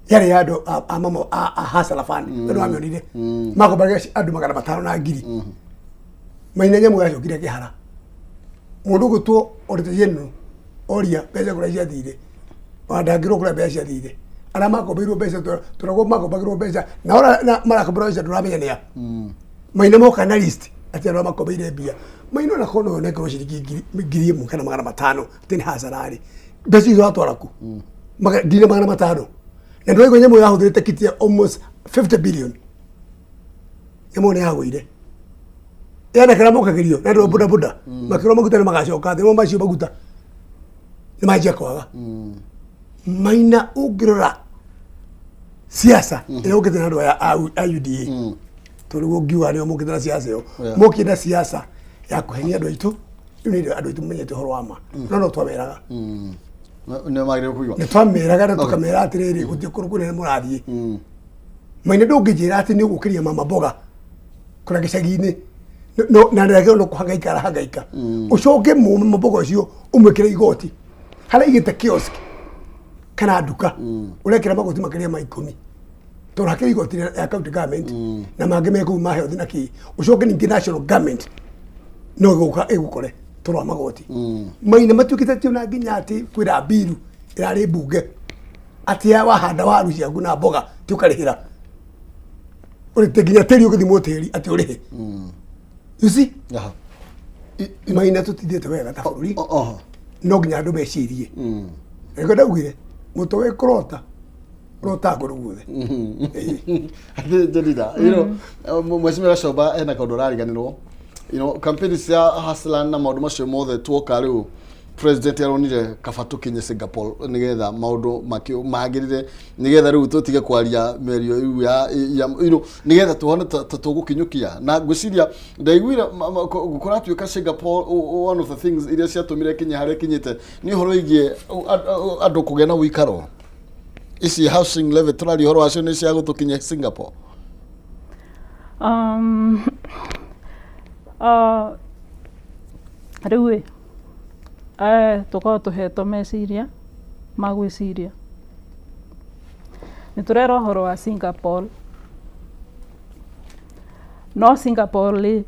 Yarĩ ya andũ a mama a Hustler Fund, andũ mamĩonire makombaga andũ 500 na ngiri. Maina nyamũ yacokire kĩhara mũndũ ũgũtwo Auditor General oria mbeca kũrĩa ciathire, ona ndangĩrwo kũrĩa mbeca ciathire. Arĩa makombeirwo mbeca tũragwo makombagĩrwo mbeca na ora na marakomberwo mbeca ndũramenya nĩa. Maina moka na list atĩ arĩa makombeire mbia. Maina ona korwo no ũnengerwo ciringi 1000 kana 500 atĩ nĩ hasara rĩ, mbeca icio ũratwara kũ? 1500 na ndũraigua nyamũ yahũthĩrĩte kiti ya almost 50 billion. Nyamũ nĩ yagũire yanakĩra mokagĩrio na andũ a boda boda makĩrwo maguta nĩ magacoka thĩ, no macio maguta nĩ manjia kwaga. Maina ũngĩrora siasa ĩrĩa ũkĩte na andũ aya a UDA, tondũ nĩguo ngiuga nĩo mokĩte na siasa ĩyo. Mokĩte na siasa ya kũhenia andũ aitũ. Rĩu nĩ andũ aitũ menyete ũhoro wa ma, no no twameraga. Nĩ magĩrĩirwo kũigua. Nĩ twameraga na tũkamera atĩrĩrĩ, gũtirĩ kũndũ kũnene mũrathiĩ. Maina ndũngĩnjĩra atĩ nĩ ũgũkĩria mama mboga kũrĩa gĩcagi-inĩ na ndagĩrĩirwo nĩ kũhangaika arahangaika, ũcoke mama mboga ũcio ũmwĩkĩre igoti harĩa aigĩte kiosk kana nduka, ũrekĩra magoti makĩria ma 10, tondũ hakĩrĩ igoti rĩa county government na mangĩ me kũu ma health na kĩ. Ũcoke ningĩ national government no ĩgũka ĩgũkore tondũ wa magoti. Maina matuĩkĩte ti ona nginya atĩ kwĩra mbiru ĩrarĩ mbunge atĩ wahanda waru ciaku na mboga ti ũkarĩhĩra ũrĩte nginya tĩri ũgĩthimwo tĩri atĩ ũrĩhe. You see? Aha. Maina tũtithiĩte wega ta bũrũri. Oho. No nginya andũ mecirie. Nĩkĩo ndaugire mũtwe wĩ kũrota ũrotaga kũndũ guothe. Atĩ Jedidah, Mheshimiwa Gachomba ena kaũndũ arariganĩrwo. Campaign cia Hustler na maũndũ macio mothe tuoka rĩu president aronire kaba tũkinye Singapore nĩgetha maũndũ magĩrĩre, nĩgetha rĩu tũtige kwaria mĩario rĩu ya nĩgetha tuone ta tũgũkinyũkia. Na ngwĩciria ndaiguire kũratuĩka Singapore one of the things iria ciatũmire kinye harĩa kinyĩte nĩ ũhoro wĩgiĩ andũ kũgĩa na ũikaro. Ici housing levy tũraria ũhoro wacio nĩ cia gũtũkinyia Singapore? Rĩu ĩ tũkoragwo tũhetwo meciria ma gwĩciria. Nĩ tũrerwo ũhoro wa Singapore, no Singapore rĩ,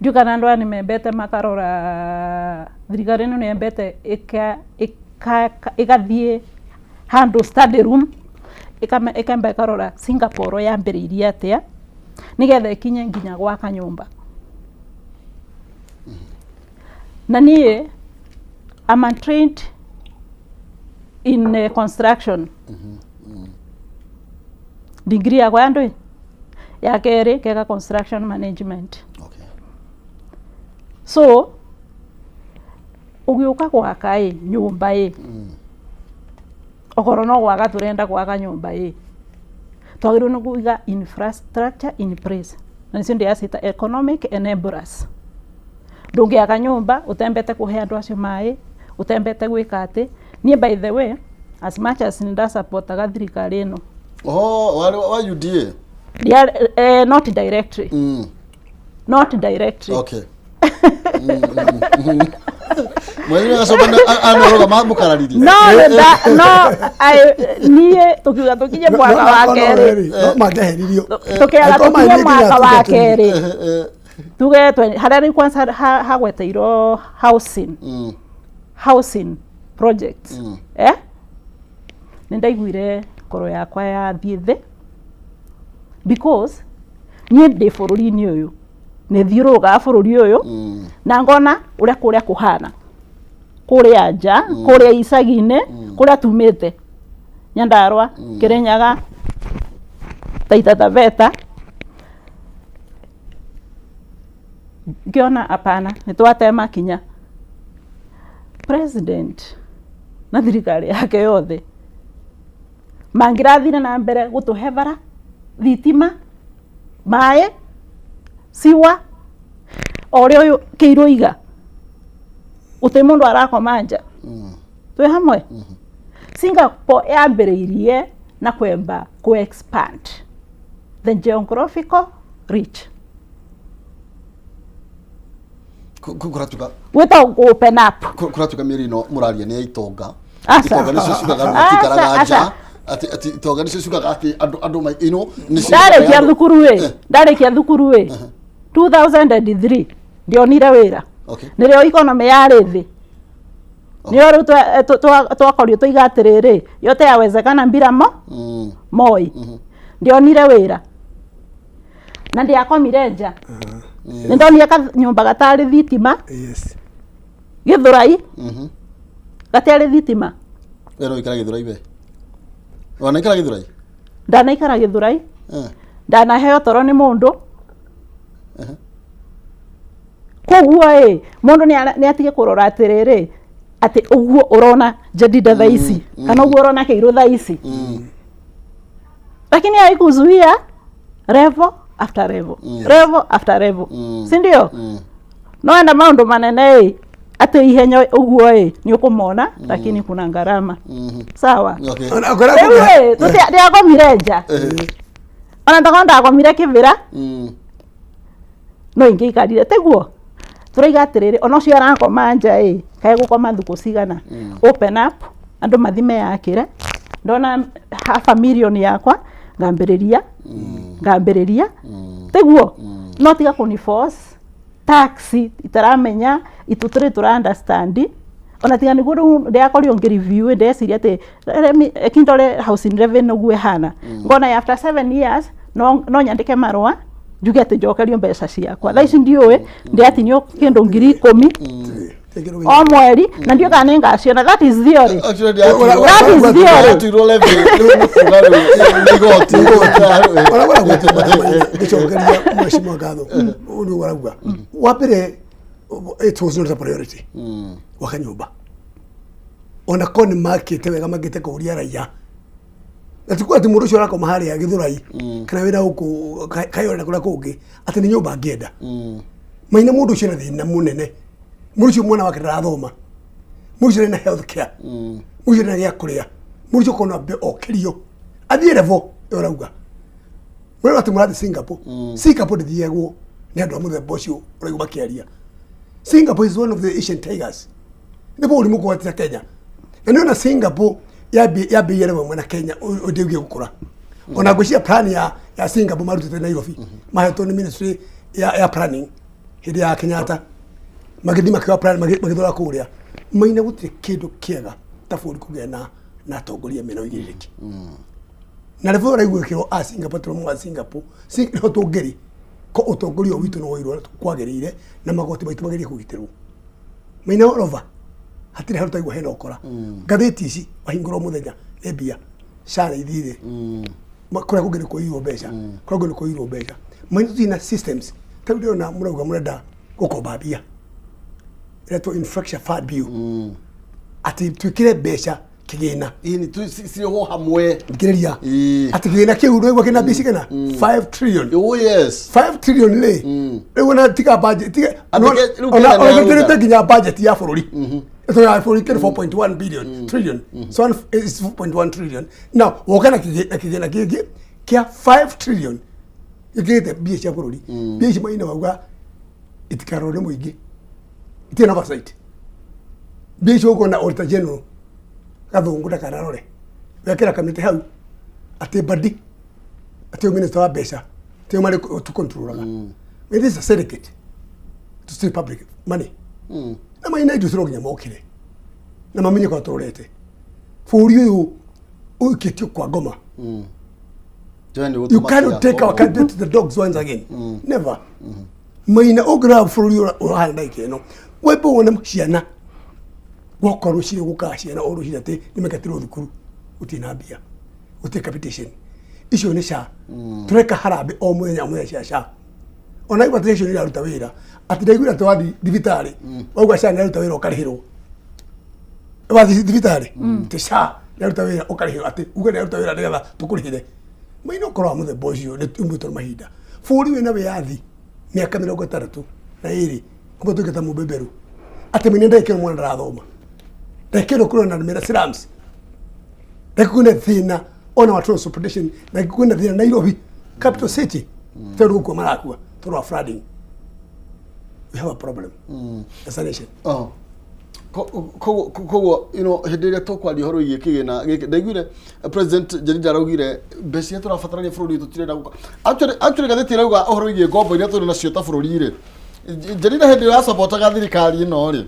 ndiũĩ kana andũ aya nĩ membete makarora thirikari ĩno nĩ yembete ĩgathiĩ handũ study room, ĩkamba ĩkarora Singapore yambĩrĩirie atĩa nĩgetha ĩkinye nginya gwaka nyũmba. Na niĩ I'm untrained in construction. Degree yakwa ya ndũĩ ya kerĩ ngeka construction management. So ũgĩũka gwaka ĩ nyũmba ĩ, okorwo no gwaka tũrenda gwaka nyũmba ĩ, twagĩrĩirwo nĩ kũiga infrastructure in place, na nĩcio ndĩracita economic enablers. Ndũngĩaka nyũmba ũtembete kũhe andũ acio maĩ, ũtembete gwĩka atĩ. Niĩ by the way, as much as nĩ ndasapotaga thirikari ĩno. Oh, wa UDA? Not directly. Not directly. Okay. Mwenyewe Gachomba anoroga mũkararirie. No, no, niĩ tũkiuga tũkinye mwaka wa kerĩ. No mangĩeheririo. Tũkĩaga Angĩkorwo tũkinye mangĩkinya mwaka wa tuge kerĩ. Tuge harĩa rĩu kwanza hagweteirwo housing project. Eh? Nĩ ndaiguire ngoro yakwa yathiĩ thĩ because niĩ ndĩ bũrũri-inĩ ũyũ, nĩ thiũrũrũkaga bũrũri ũyũ na ngona ũrĩa kũrĩa kũhana kũrĩa nja, kũrĩa icagi-inĩ, kũrĩa tumĩte Nyandarua, Kirinyaga, Taita Taveta. Ngĩona hapana, nĩ twate makinya. President na thirikari yake yothe mangĩrathire na mbere gũtũhe bara, thitima, maĩ, siwa, o ũrĩa ũyũ Kĩirũ oiga, gũtirĩ mũndũ arakoma nja. Twĩ hamwe? Singapore yambĩrĩirie na kwamba kũ expand the geographical reach. Kũratuĩka Gwĩtagwo kũ open up. Kũratuĩka mĩeri ĩno mũraria nĩ ya itonga. Aca. Itonga nĩcio ciugaga andũ Aca, matikaraga aca. nja, atĩ itonga nĩcio ciugaga atĩ andũ nĩcio Ndarĩkia andũ- thukuru ĩ, ndarĩkia thukuru ĩ 2003 ndionire wĩra. Nĩrĩo economy yarĩ thĩ, nĩo rĩu twakorio tũiga atĩrĩrĩ, yote yawezekana mbira mo moi. Ndionire wĩra na ndiakomire nja. Nĩ ndonire kanyũmba gatarĩ thitima. Gĩthũrai gatiarĩ thitima. We no ikara Gĩthũrai, we wanaikara Gĩthũrai? Ndanaikara Gĩthũrai. Ndanaheo toro nĩ mũndũ. Koguo ĩ mũndũ nĩ atige kũrora atĩrĩrĩ, atĩ ũguo ũrona Jedida thaa ici kana ũguo ũrona Kĩirũ thaa ici, lakini haikuzuia level after level, level after level, si ndio? No enda maũndũ manene ĩ atĩ ihenya ũguo ĩ nĩ ũkũmona, lakini kuna ngarama, sawa? Rĩu ĩ ndiakomire nja, ona takorwo ndakomire kĩbĩra no ingĩikarire tiguo. Tũraiga atĩrĩrĩ, ona ũcio arakoma nja ĩ kaĩ gũkoma thukũ cigana? Open up, andũ mathi meyakĩre. Ndona half a million yakwa ngambĩrĩria tiguo. No tiga kũni force tax itaramenya itu tũrĩ tũra understand. Ona tiga nĩguo rĩu ndĩrakorirwo ngĩ review, ndeciria atĩ kindore housing revenue ũguo ĩhana, ngona after 7 years no nyandĩke marũa njuge atĩ njokerio mbeca ciakwa. Thaa ici ndiũĩ, ndĩratinio kĩndũ 10,000 o mweri na ndiũ kana nĩ ngaciona. That is theory. That is theory. Atuirwo levy rĩu nĩ kuga rĩu nĩ igoti. Ngĩcokeria mheshimiwa ngatho ũndũ ũrauga wa mbere, it was not a priority gwaka nyũmba, ona korwo nĩ makĩte wega makĩte kũũria raia, na ti kuga atĩ mũndũ ũcio arakoma harĩa Gĩthũrai kana wĩra gũkũ Kayore na kũrĩa kũngĩ atĩ nĩ nyũmba angĩenda. Maina mũndũ ũcio na thĩna mũnene, mũndũ ũcio mwana wake ndarathoma, mũndũ ũcio ndarĩ na health care, mũndũ ũcio ndarĩ na gĩa kũrĩa, mũndũ ũcio kona ambe okĩrio athiĩ level ĩyo ũrauga. Mũrauga atĩ mũrathiĩ Singapore. Singapore ndĩthiagwo nĩ andũ a mũthemba ũcio ũraigua makĩaria. Singapore is one of the Asian tigers, nĩ bũrũri mũkũgwatĩra Kenya, na nĩ ona Singapore yambĩrĩirie level ĩmwe na Kenya ndĩgiĩ gũkũra. Ona ngwĩciria plan ya Singapore marutĩte Nairobi, mahetwo nĩ ministry ya planning hĩndĩ ya Kenyatta, magĩthiĩ makĩoya plan magĩthora kũrĩa. Maina gũtirĩ kĩndũ kĩega ta bũrũri kũgĩa na atongoria mena ũigĩrĩrĩki na level ũraigua ĩkĩrwo a Singapore tũrĩ wa Singapore nĩho tũngĩrĩ ko ũtongoria ũyũ witũ nĩ woirwo kwagĩrĩire na magoti maitũ magerie kũgitĩrwo. Maina all over hatirĩ handũ taigua hena ũkora. Ngathĩti ici wahingũrwo mũthenya nĩ mbia cara ithire. Kũrĩa kũngĩ nĩ kũiywo mbeca, kũrĩa kũngĩ nĩ kũiywo mbeca. Maina tũtirĩ na systems. Ta rĩu ndĩrona mũrauga mũrenda gũkomba mbia ĩretwo Infrastructure Fund Bill, atĩ twĩkĩre mbeca kĩgĩna. Ĩni cirĩhwo hamwe. Thikĩrĩria. Atĩ kĩgĩna kĩu nĩguo kĩna mbia cigana? 5 trillion. Oh yes. 5 trillion rĩ, rĩu ona tiga budget, tiga Atĩ rĩu ona Kenya ona nĩ tũtĩrĩte yaruta. nginya budget ya bũrũri ĩto ya bũrũri kĩrĩ 4.1 billion trillion, so it's 4.1 trillion. Now woka na kĩgĩna kĩngĩ kĩa 5 trillion gĩkĩrĩte mbia cia bũrũri. Mbia ici maina wauga itikarorwo nĩ mũingĩ, itirĩ na oversight. Mbia icio ũkuona Auditor General Gathũngũ ndakanarore, wekĩra kamĩtĩ hau atĩ Mbadi, atĩ ũyũ minister wa mbeca, atĩ ũyũ marĩ tũcontrolaga. It is a syndicate to steal public money. Na maina indo ciro nginya mokire na mamenye kwa tũrorete bũrũri ũyũ ũikĩtio kwa ngoma. You cannot take our country to the dogs once again, never. Maina ũngĩrora bũrũri ũrahana ndagĩka ĩno, wembe wone ciana gwoka rũcinĩ, gũkaga ciana o rũcinĩ atĩ nĩ mekatirwo thukuru, gũtirĩ na mbia, gũtirĩ capitation. Icio nĩ SHA tũreka harambĩ o mũthenya o mũthenya cia SHA. Ona igua atĩ icio nĩ iraruta wĩra, atĩ ndaiguire atĩ wathiĩ thibitarĩ wauga SHA nĩ iraruta wĩra ũkarĩhĩrwo. Wathiĩ thibitarĩ atĩ SHA nĩ iraruta wĩra ũkarĩhĩrwo, atĩ uge nĩ iraruta wĩra nĩgetha tũkũrĩhĩre. Maina ũkoro wa mũthemba ũcio nĩ tumĩtwo nĩ mahinda. Bũrũri wĩna wĩyathi mĩaka 62 kuma tuĩke ta mũbeberu, atĩ maina ndagĩka ĩno mwana ndarathoma, ndagĩka ĩno kũrĩ na mĩra slums, ndagĩka kwĩna thĩna ona wa transportation, ndagĩka kwĩna thĩna Nairobi capital city, tondũ gũkua marakua tondũ wa flooding. We have a problem as a nation. Oh. Koguo you know hĩndĩ ĩrĩa tũkwaria ũhoro wĩgiĩ kĩgĩna gĩkĩ, ndaiguire President Jerida araugire mbeca iria tũrabatarania bũrũri ũyũ tũtirenda gũka. Actually ngathĩti ĩrauga ũhoro wĩgiĩ ngombo iria tũrĩ nacio ta bũrũri rĩ. Jerida hĩndĩ ĩyo yacapotaga thirikari ĩno rĩ,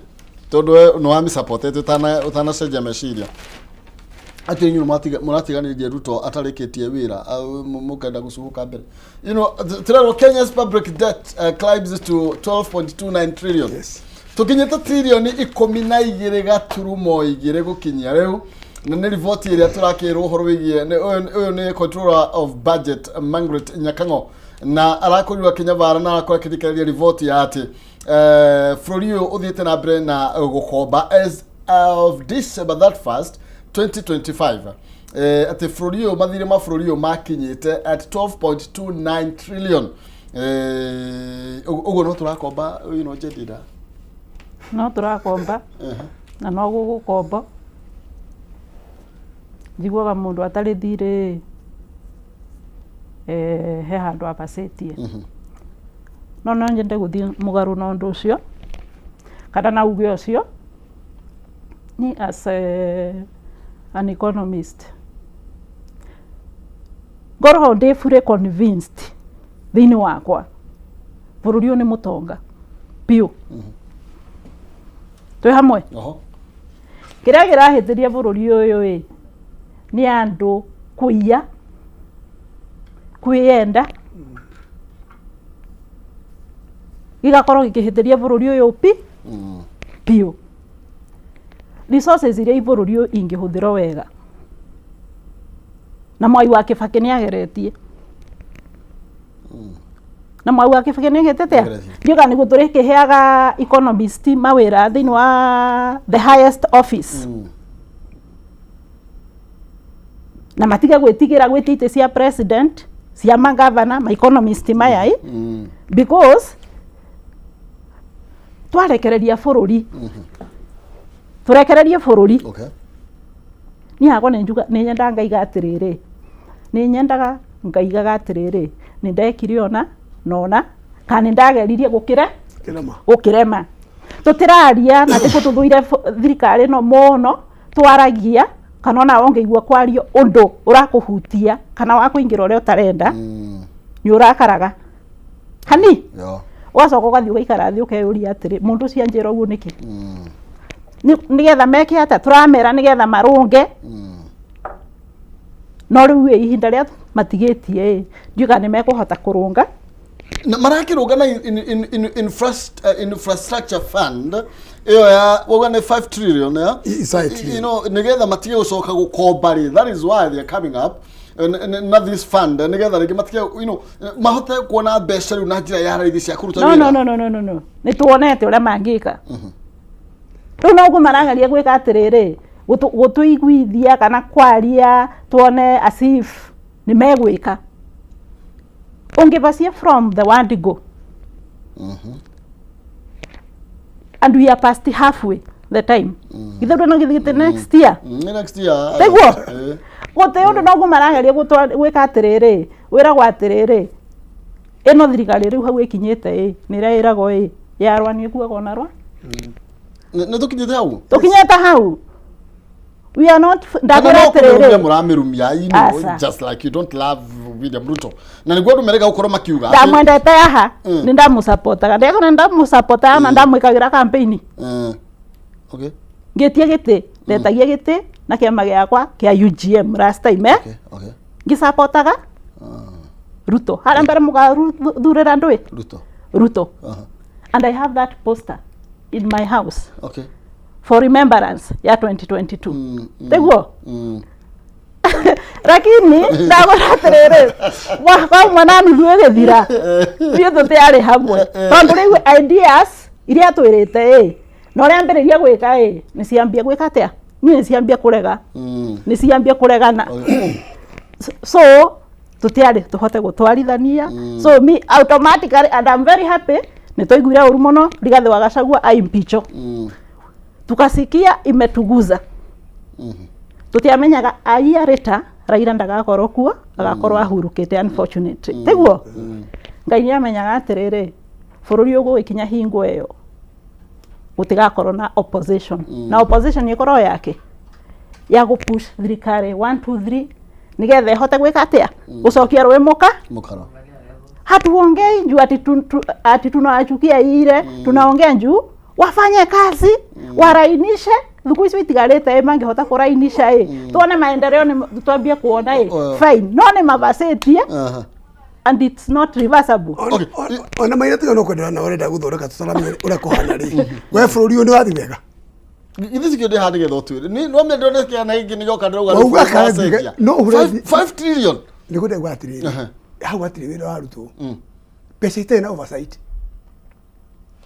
tondũ we nĩ wamĩcapotete ũtanacenjia meciria. Actually inyuĩ mũratiganĩrie Ruto atarĩkĩtie wĩra, mũkenda gũcuhũka mbere. Tũrerwo Kenya's public debt climbs to 12.29 trillion. Tũkinyĩte 12.22 trillioni gũkinyia rĩu, na nĩ riboti ĩrĩa tũrakĩrwo ũhoro wĩgiĩ ũyũ nĩ Controller of Budget Margaret Nyakang'o, na arakorirwo akĩnyabara na arakorwo akĩthikĩrĩria riboti ya atĩ bũrũri ũyũ ũthiĩte na mbere na gũkomba as of December 31st 2025, atĩ bũrũri ũyũ, mathirĩ ma bũrũri ũyũ makinyĩte at 12.29 trillion. Ũguo no tũrakomba, Jedida? No tũrakomba na no gũgũkomba. Njiguaga mũndũ atarĩ thirĩ he handũ abacĩtie, no no nyende gũthiĩ mũgarũ na ũndũ ũcio kana na uge ũcio. Ni as an economist ngoragwo ndĩ fully convinced thĩinĩ wakwa bũrũri ũyũ nĩ mũtonga biũ. Twĩ hamwe? Oho. Kĩrĩa kĩrahĩtĩria bũrũri ũyũ ĩ nĩ andũ kũiya, kwĩyenda, gĩgakorwo gĩkĩhĩtĩria bũrũri ũyũ biũ. Resources iria i bũrũri ũyũ ingĩhũthĩrwo wega, na Mwai wa Kĩbakĩ nĩ ageretie, na Mwai wa Kĩbakĩ nĩ agĩte atĩa? Ageretie. Ndiũĩ kana nĩguo tũrĩkĩheaga economist mawĩra thĩinĩ wa the highest office, na matige gwĩtigĩra gwĩtia itĩ cia president, cia magavana, ma economist maya ĩ, because twarekereria bũrũri, tũrekererie bũrũri. Niĩ hakwa nĩ njuga, nĩ nyendaga ngaiga atĩrĩrĩ, nĩ nyendaga ngaigaga atĩrĩrĩ, nĩ ndekire ona na ona kana nĩ ndageririe gũkĩre Kĩrema. Gũkĩrema. Tũtĩraria na tĩkũ tũthũire thirikari ĩno mũno, twaragia kana ona ũngĩigua kwario ũndũ ũrakũhutia kana wa kũingĩra ũrĩa ũtarenda, nĩ ũrakaraga hani. Ũgacoka ũgathiĩ ũgaikara thĩ ũkeyũria atĩrĩ, mũndũ ũcio anjĩra ũguo nĩkĩ? Nĩgetha meke atĩa? Tũramera nĩgetha marũnge, no rĩu ĩ ihinda rĩa matigĩtie ĩ, ndiũĩ kana nĩ mekũhota kũrũnga. Na marakĩrũga na infrastructure fund ĩyo ya wauga nĩ 5 trillion ya Inside trillion. Nĩgetha matige gũcoka gũkomba rĩ. That is why they are coming up na this fund, nĩgetha rĩngĩ matige mahote kuona mbeca rĩu na njĩra ya raithi cia kũruta No. wĩra. No, no, no, no, no, no, nĩ tuonete ũrĩa mangĩka. Rĩu noguo marageria gwĩka atĩrĩrĩ, gũtũiguithia kana kwaria tuone as if nĩ megwĩka. Ũngĩbacie from the word go, and we are past halfway the time, ithe ndå no gĩthiĩte next year. Next year. Tiguo? Gũtĩ ũndũ, noguo marageria gwĩka atĩrĩrĩ, wĩragwo atĩrĩrĩ, ĩno thirikari rĩu hau ĩkinyĩte ĩ nĩ ĩrĩa ĩragwo ĩ yarwa nĩ ĩkuagwo narua. Nĩ tũkinyĩte hau. Tũkinyĩte hau, we are not Kana ndakwĩra no kũmĩrumia atĩrĩrĩ. mũramĩrumia Aca. just like you don't love William Ruto, na nĩguo andũ merega gũkorwo makiuga Ndamwendete aha, nĩ ndamũcapotaga, ndekona ndamũcapotaga na ndamwĩkagĩra campaign. Ngĩtie gĩtĩ, ndetagia gĩtĩ na kĩama gĩakwa kĩa UGM last time, eh? Ngĩcapotaga Ruto harĩa mbere mũgathurĩra ndũĩ. Ruto. Ruto. And I have that poster in my house for remembrance ya 2022. Tiguo? Lakini ndagwĩra atĩrĩrĩ, mwaka ũmwe na nuthu ĩgĩthira, ithuĩ tũtiarĩ hamwe, tondũ rĩu ideas iria twĩrĩte ĩ na ũrĩa ambĩrĩria gwĩka ĩ nĩ ciambia gwĩka atĩa, niĩ nĩ ciambia kũrega, nĩ ciambia kũregana. So tũtiarĩ tũhote gũtwarithania. So me automatically, and I'm very happy, nĩ twaiguire ũru mũno Rigathĩ wa Gachagua aimpeachwo. Tukasikia imetuguza. Tutiamenyaga a year later Raila ndagakorwo kuo, agakorwo ahurũkĩte unfortunately. Tiguo? Ngai nĩ amenyaga atĩrĩrĩ, bũrũri ũgũgĩkinya hingo ĩyo. Gutigakorwo na opposition, na opposition ikorwo yake ya gu push thirikari 1 2 3 nigetha ihote gwika atia, gucokia rũĩ mũka Mukara. Hatuongei juu ati, ati tunawachukia ile. Tunaongea juu wafanye kazi, warainishe thuku icio itigarite. Ĩ mangĩhota kũrainisha ĩ tuone maendeleo, nĩ twambie kuona ĩ. Fine, no nĩ mabacitie and it's not reversible. Ona maina tiga no kwendera na ũrenda gũthondeka tũtaramenya ũrĩa kũhana rĩ, we bũrũri ũyũ nĩ wathi wega. Githĩ cikĩo ndĩ haha nĩgetha ũtwĩre nĩ no mĩendero nĩ kĩana gĩkĩ nĩ gĩoka ndĩrauga. Wauga kana no ũhũre 5 trillion. Nĩ kũndauga atĩrĩrĩ, hau hatirĩ wĩra warutwo, mbeca itarĩ na oversight.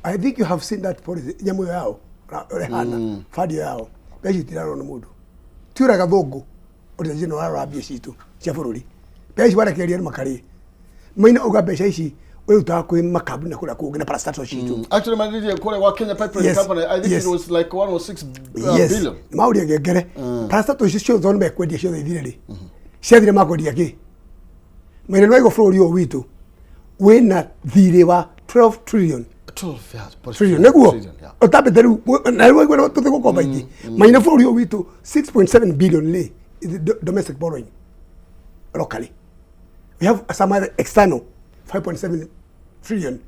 I think you have seen that policy, nyamũ ĩyo yao ũrĩa ĩhana, fund ĩyo yao, mbeca itirarorwo nĩ mũndũ. Ti ũrĩa gathũngũ ũrĩa jino ararora mbia citũ cia bũrũri. Mbeca ici warekereria nĩ makarĩe maina uga mbeca ici ũrutaga kwĩ makambuni na kũrĩa kũngĩ na parastatal citũ. Actually, manirie kũrĩa gwa Kenya Pipeline Company, I think it was like 106 billion. Mauria ngengere parastatal icio ciothe nĩ mekwendia ciothe ithire rĩ, ciathire makwendia kĩ maina. Nĩ waigua bũrũri ũyũ witũ wĩna thirĩ wa 12 trillion. 12, yeah, trillion nĩguo trillion, yeah. Ũtambĩte rĩu na rĩu waigua tũthĩ gũkomba ingĩ maina. Bũrũri ũyũ witũ 6.7 billion rĩ is the domestic borrowing locally. We have some other external 5.7 trillion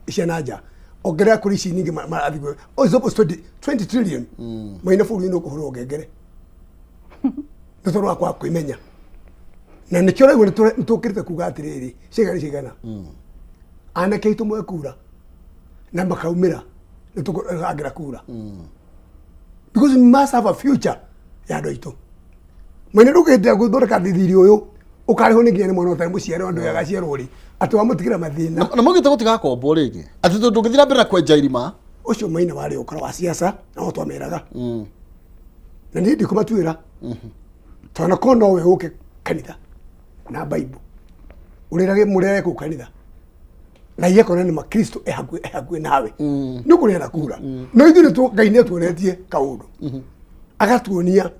cia na nja, ongerera kũrĩ ici nyingĩ marathiĩ oh, it's almost 20 trillion maina. Bũrũri nĩ ũkũhũrwo ngengere nĩ tondũ wa kwaga kwĩmenya, na nĩkĩo ũraigua nĩ tũkĩrĩte kuga atĩrĩrĩ, cigana cigana anake aitũ mwe kura na makaumĩra nĩ tũkũrangĩra kura, because we must have a future ya andũ aitũ maina. Ndũkĩndĩra gũthondeka thithiri ũyũ ũkarĩhwo nĩ nginya nĩ mwana ũtarĩ mũciare, andũ agaciarwo rĩ, atĩ wamũtigĩra mathĩna. Na maugĩte gũtigakombwo rĩngĩ, atĩ tondũ ndũngĩthiĩ na mbere na kwenja irima. Ũcio maina warĩ ũkora wa siasa na no twameraga, na niĩ ndikũmatuĩra tondũ nakorwo nowe ũke kanitha na Bible ũrĩrage mũrere kũu kanitha na iye kona nĩ makristo e hakuhĩ e hakuhĩ nawe nĩ ũkũrĩa na kura. No ithuĩ Ngai nĩ atuonetie kaũndũ, agatuonia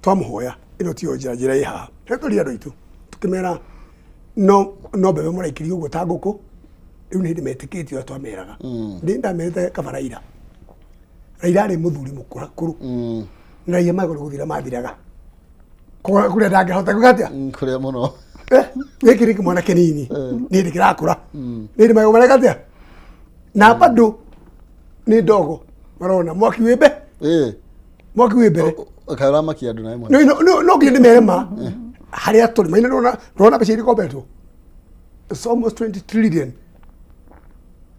twamũhoya ĩno tiyo njĩra, njĩra ĩ haha. Hetũria andũ aitũ tũkĩmera no no mbembe mũraikĩria ũguo ta ngũkũ. Rĩu nĩ hĩndĩ metĩkĩtie ũrĩa twameraga. Ndĩ ndamerĩte kaba Raila. Raila arĩ mũthuri mũkũrakũrũ na raia magũrũ gũthira mathiraga kũrĩa ndangĩhota gwĩka atĩa. Kũrĩa mũno. Gĩkĩ nĩ kĩmwana kĩnini, nĩ hĩndĩ kĩrakũra, nĩ hĩndĩ magego mareka atĩa, na bado nĩ ndogo marona mwaki wĩ mbe mwaki wĩ mbere. Kaĩ ũramakia andũ nawe mwana. No nginya ndĩmere ma harĩa tũrĩ maina. Ndona mbeca iria ikombetwo. It's almost 20 trillion,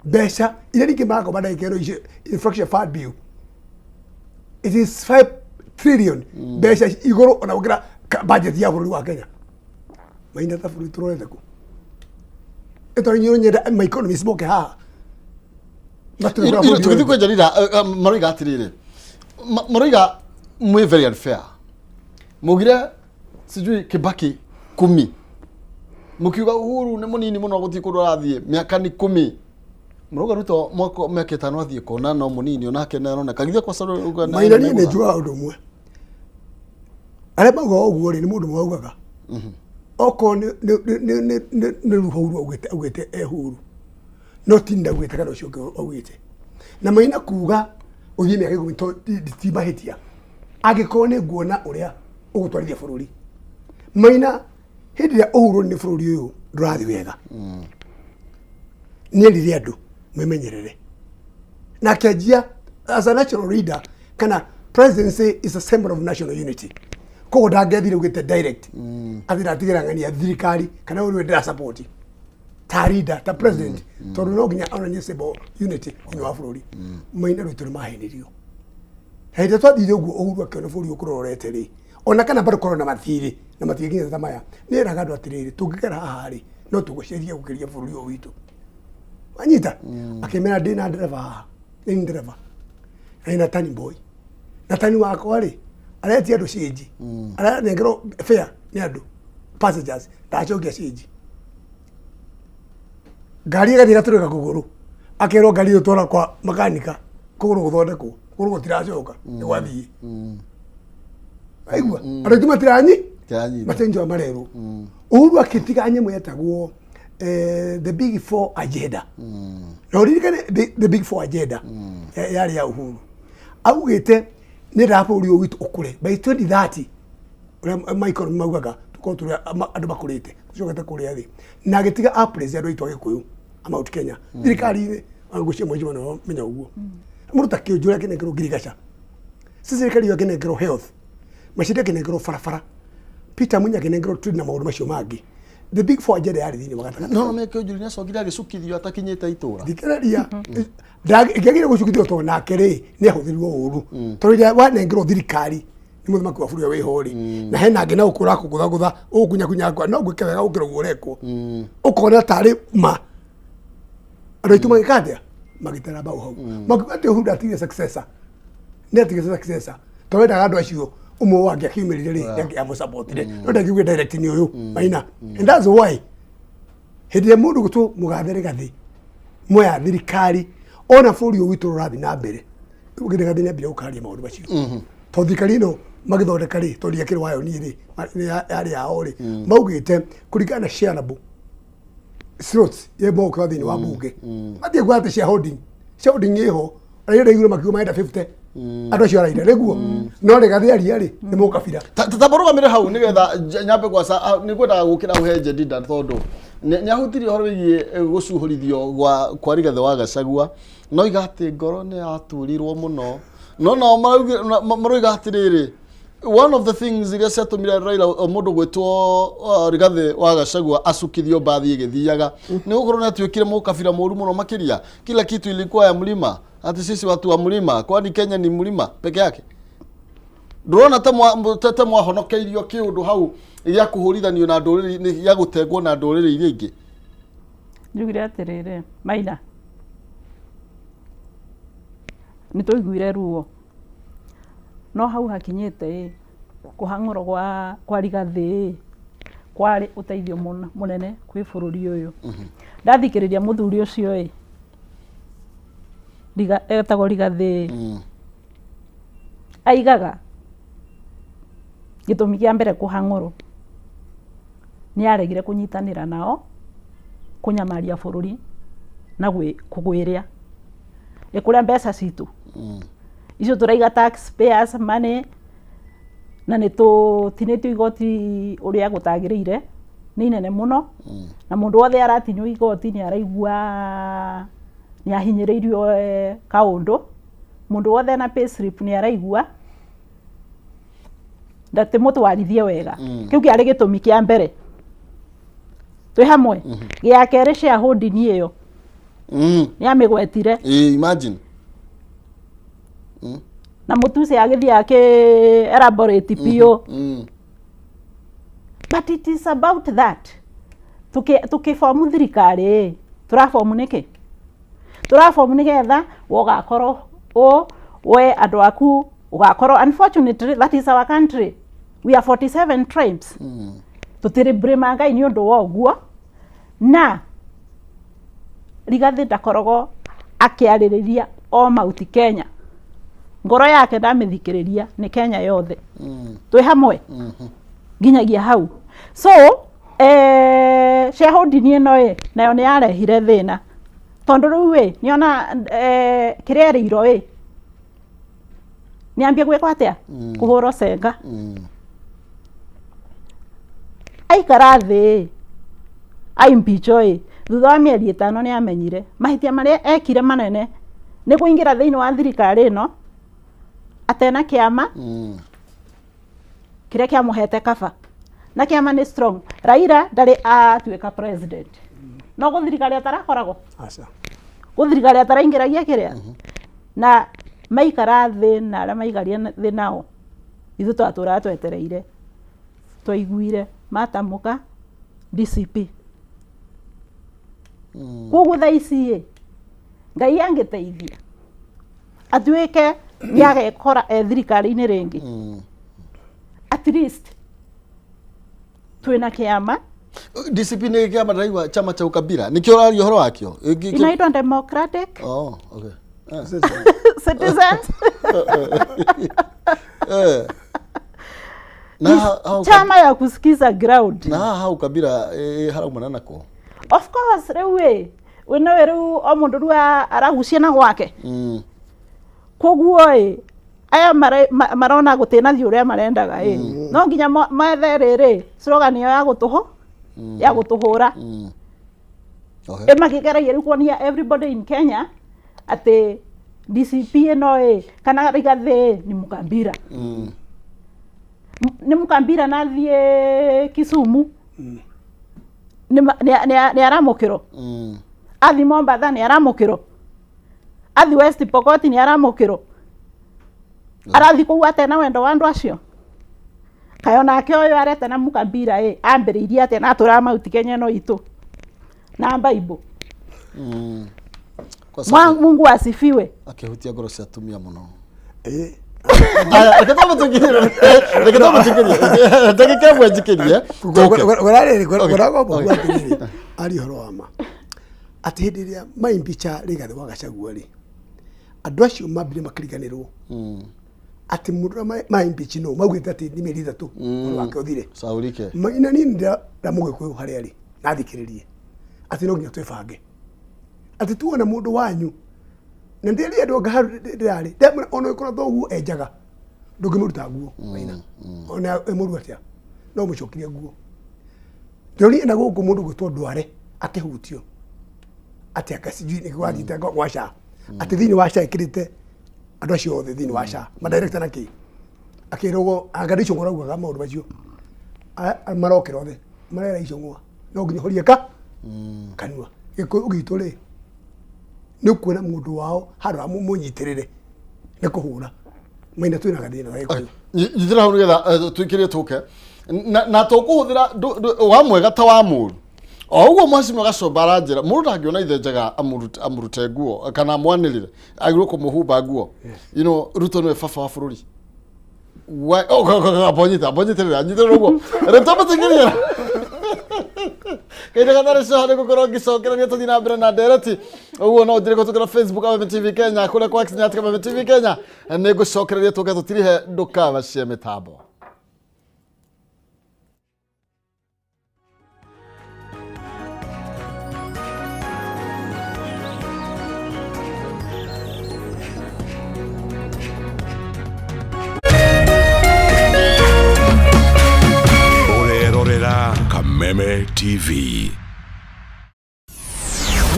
mbeca iria ningĩ marakomba ndagĩka ĩno icio. Infrastructure fund bill, it is 5 trillion, mbeca igũrũ ona gũkĩra budget ya bũrũri wa Kenya maina. Ta bũrũri tũrorete kũ ĩtondũ inyuĩ nyenda ma economist moke haha matwĩre kũrĩa bũrũri Tũgĩthiĩ ũrĩ. kwenja rira maroiga atĩrĩrĩ, maroiga mwĩ very unfair, maugire sijui Kibaki kumi, mũkiuga Uhuru nĩ mũnini mũno, gũtirĩ kũndũ arathiĩ, mĩaka nĩ 10. Mũrauga Ruto mwaka mĩaka 5 athiĩ kona no mũnini onake nĩ aroneka githĩ kwa Maina, niĩ nĩ njugaga ũndũ ũmwe, arĩa maugaga ũguo rĩ, nĩ mũndũ ũmwe augaga okorwo nĩ Ruhuru augĩte e huru, no ti ndaugĩte kana ũcio ũngĩ augĩte. Na maina kuga ũthiĩ mĩaka 10 to ti mahĩtia angĩkorwo nĩ nguona ũrĩa ũgũtwarithia bũrũri maina. Hĩndĩ ĩrĩa Uhuru nĩ bũrũri ũyũ ndũrathiĩ wega, nĩ erire andũ memenyerere na akĩanjia as a national leader, kana presidency is a symbol of national unity. Koguo ndangĩathire ugĩte direct atĩ ndatigĩra ng'ania thirikari kana ũyũ nĩwe ndĩra support ta leader, ta president, tondũ no nginya onanie symbol of unity thĩinĩ wa bũrũri maina. Rwitũ nĩ mahenirio hĩndĩ ĩrĩa twathire ũguo. Uhuru akĩona bũrũri ũkũrorete rĩ, ona kana bado korwo na mathirĩ na matigĩkinya ta maya, nĩ eraga andũ atĩrĩrĩ, tũngĩkara haha rĩ, no tũgũceria gũkĩria bũrũri ũyũ witũ. Wanyita akĩmera ndĩna ndereba haha, nĩ ndereba na ina tani boy na tani wakwa rĩ, aretia andũ cĩnji, aranengerwo fare nĩ andũ passengers, ndacokia cĩnji, ngari ĩgathiĩ ĩgatũrĩka kũgũrũ, akerwo ngari ĩyo twara kwa makanika kũgũrũ gũthondekwo, kũgũrũ gũtiracoka nĩ gwathiĩ. Aigua andũ aitũ matiranyi Matiranyita. matenjwa marerwo. Uhuru akĩtiga nyamũ yetagwo The Big Four agenda, na ũririkane the Big Four agenda yarĩ ya Uhuru, augĩte nĩ ndaga bũrũri ũyũ witũ ũkũre by 2030, ũrĩa Michael maugaga tũkorwo tũrĩ andũ makũrĩte tũcokete kũrĩa thĩ, na agĩtiga a president andũ aitũ Agĩkũyũ a Mount Kenya thirikari-inĩ. Ngũcia mwezi wa menya ũguo mũndũ ta Kĩũnjũra akĩnengerwo ngirigaca, Cecily Kariuki akĩnengerwo health, Machete akĩnengerwo barabara, Peter Munya akĩnengerwo trade na maũndũ macio mangĩ. The Big Four agenda yarĩ thĩinĩ wa gatagatĩ. No meke ũnjũri nĩ acokire agĩcukithio atakinyĩte itũra. Thikĩrĩria, ngĩagire gũcukithio tondũ nake rĩ nĩ ahũthĩrirwo ũru, tondũ rĩrĩa wanengerwo thirikari nĩ mũthamaki wa bũrũri ũrĩa wĩho rĩ, na hena angĩ na ũkũra kũgũthagũtha ũgũkunyakunya ngwa no gwĩke wega gũkĩra ũguo ũrekwo, ũkona tarĩ ma andũ aitũ magĩka atĩa, magĩtera mbau hau, makiuga atĩ Uhuru ndatigire successor, nĩ atigire successor tondũ endaga andũ acio ũmwe wangĩ akiumĩrire rĩ nĩ amũsupportire, no ndakiuge direct nĩ ũyũ Maina. And that's why hĩndĩ ĩrĩa mũndũ gũtwo mũgathe Rigathĩ moya thirikari, ona bũrũri ũyũ witũ ũrathiĩ na mbere, Rigathĩ nĩ ambire gũkaria maũndũ macio, tondũ thirikari ĩno magĩthondeka rĩ, tondũ ndiakĩrĩ wayo niĩ rĩ, yarĩ yao rĩ, maugĩte kũringana na shareable slots ye moka thĩinĩ wa bunge, mathiĩ kuga atĩ shareholding, shareholding ĩho Raila ndaiguire makiuga marenda 50, andũ acio araira nĩguo, no Rigathĩ aria rĩ nĩ mũkabira. Ta mũrũgamĩre hau nĩgetha nyambe gwaca nĩ ngwendaga gũkĩra ũhe Jedida, tondũ nĩ ahutirie ũhoro wĩgiĩ gũcuhũrithio kwa Rigathĩ wa Gachagua, no iga atĩ ngoro nĩ yaturirwo mũno, no nao maroiga atĩrĩrĩ, one of the things iria ciatũmire Raila, mũndũ gwĩtwo Rigathĩ wa Gachagua acukithio mbathi ĩgĩthiaga nĩ gũkorwo nĩ atuĩkire mũkabira mũru mũno makĩria. Kila kitu ilikuwa ya mlima, ati sisi watu wa mlima, kwani Kenya ni mlima peke yake? Ndũrona ta mwahonokeirio kĩũndũ hau gĩa kũhũrithanio na ndũrĩrĩ, gĩa gũtengwo na ndũrĩrĩ iria ingĩ? Njugire atĩrĩrĩ, Maina, nĩ twaiguire ruo, no hau hakinyĩte ĩ kũhang'ũrwo kwa Rigathĩ ĩ kwarĩ ũteithio mũnene kwĩ bũrũri ũyũ. Ndathikĩrĩria mũthuri ũcio ĩ etagwo Rigathĩ ĩ, aigaga gĩtũmi kĩa mbere kũhang'ũrwo nĩ aregire kũnyitanĩra nao kũnyamaria bũrũri na kũgwĩrĩa ĩ kũrĩa mbeca citũ icio tũraiga, taxpayers money, na nĩ tũtinĩtio igoti ũrĩa gũtagĩrĩire, nĩ inene mũno, na mũndũ wothe aratinio igoti nĩ araigua nĩ ahinyĩrĩirio kaũndũ. Mũndũ wothe na payslip nĩ araigua ndatimũtwarithie wega. Kĩu kĩarĩ gĩtũmi kĩa mbere. Twĩ hamwe? Gĩa kerĩ, shareholding ĩyo nĩ amĩgwetire. Imagine. Na mũtuci agĩthiĩ akĩ elaborate biũ. But it is about that tukibomu thirikari ĩ tũrabomu nĩkĩ, tũrabomu nĩgetha we ũgakorwo ũ we andũ aku ũgakorwo. Unfortunately, that is our country. We are 47 tribes. Tũtirĩ blame Ngai nĩ ũndũ wa ũguo, na Rigathĩ ndakoragwo akĩarĩrĩria o Mount Kenya, ngoro yake ndamĩthikĩrĩria nĩ Kenya yothe. Twĩ hamwe nginyagia hau. So shareholding ĩno ĩ nayo nĩ yarehire thĩna, tondũ rĩu ĩ nĩona kĩrĩa erĩirwo ĩ nĩambia gwĩkwo atĩa, kũhũrwo cenga. Aikara thĩ aimpeachwo ĩ, thutha wa mĩeri 5 nĩ amenyire mahĩtia marĩa ekire manene nĩ kũingĩra thĩinĩ wa thirikari ĩno atena kĩama kĩrĩa kĩamũhete kaba, na kĩama nĩ strong. Raila ndarĩ atuĩka president, no gũthirikari atarakoragwo Aca. gũthirikari ataraingĩragia kĩrĩa na maikara thĩ na arĩa maikaria thĩ nao. Ithuĩ twatũraga twetereire, twaiguire matamũka DCP. Koguo thaa ici ĩ Ngai angĩteithia atuĩke nĩ agekora e thirikari-inĩ rĩngĩ, at least twĩna kĩama. DCP nĩ kĩama ndĩraigua, chama cha ukabila, nĩkĩo ũraria ũhoro wakĩo? Inaitwa Democratic Oh, okay. Citizens. Na hau chama ya kusikiza ground. Na haha hau kabila haraumana nako? Of course rĩu ĩ we nowe rĩu o mũndũ rĩu aragucia na gwake. Koguo ĩ aya marona gũtinathiĩ ũrĩa marendaga ĩ no nginya methe rĩrĩ slogan ĩyo ya gũtũhũ ya gũtũhũra. Ĩmakĩgeragia rĩu kuonia everybody in Kenya atĩ DCP ĩno ĩ kana Rigathĩ ĩ ni Mukambira. Nĩ Mukambira na athiĩ Kisumu nĩ aramũkĩrwo, athiĩ Mombatha nĩ aramũkĩrwo, athiĩ West Pokot nĩ aramũkĩrwo, arathiĩ kũu atena wendo wa andũ acio. Kaĩ onake ũyũ aretana Mukambira ĩ ambĩrĩirie atĩa na atũraga Mount Kenya ĩno itũ na Bible? Kwa sababu Mungu asifiwe. Akĩhutia ngoro cia atumia mũno. Ĩĩ. Aya, reke twambe tũkinyĩre, reke twambe tũkinyĩre ndagĩka ĩmwe njikĩrie tũke. Ngoragwo kuga atĩrĩrĩ, ari ũhoro wa ma atĩ hĩndĩ ĩrĩa maimbicha Rigathĩ wa Gachagua rĩ, andũ acio mambire makĩriganĩrwo atĩ mũndũ ũrĩa maimbichi no maugĩte atĩ nĩ mĩeri 3 ũhoro wake ũthire. Saurike. Maina niĩ ndĩra mũgĩkũyũ harĩa arĩ na athikĩrĩrie atĩ no nginya twĩbange atĩ tuona mũndũ wanyu na ndĩrĩ andũ anga hau ndĩrarĩ ndamwĩra ona ũngĩkorwo thoguo enjaga ndũngĩmũruta nguo maina ona ĩ mũru atĩa no mũcokirie nguo. Ndĩronire na gũkũ mũndũ gwĩtwo ndware akĩhutio atĩ anga sijui nĩkĩ gwathiĩte gwa SHA atĩ thĩinĩ wa SHA ĩkĩrĩte andũ acio othe thĩinĩ wa SHA madirector na kĩ akĩrwo anga nĩ Icũng'wa raugaga maũndũ macio marokĩra othe marera Icũng'wa no nginya ũhorie ka kanua. Gĩkũyũ gitũ rĩ nĩ ũkuona mũndũ wao handũ ha mũnyitĩrĩre nĩ kũhũra maina twĩna gathĩna ga Gĩkũyũ. Nyitĩra hau nĩgetha tũikĩrie tũke na tũkũhũthĩra wa mwega ta wa mũru o ũguo mheshimiwa Gacomba aranjĩra mũndũ ndangĩona ithe njega amũrute nguo kana amwanĩrĩre agĩrĩirwo kũmũhumba nguo. Ruto nĩwe baba wa bũrũri. Oh, ambonyita ambonyitĩrĩra nyitĩrĩra ũguo rĩu twamũtũingĩria kahinda gatarĩ coha nĩ gũkorwo ngĩcokereria tũthiĩ na mbere na ndereti ũguo no ũnjĩre kũhĩtũkĩra Facebook Kameme TV Kenya kũrĩa kwa X nĩ at Kameme TV Kenya nĩ ngũcokereria tũke tũtirihe ndũkamacie mĩtambo. Ũrerorera Kameme TV.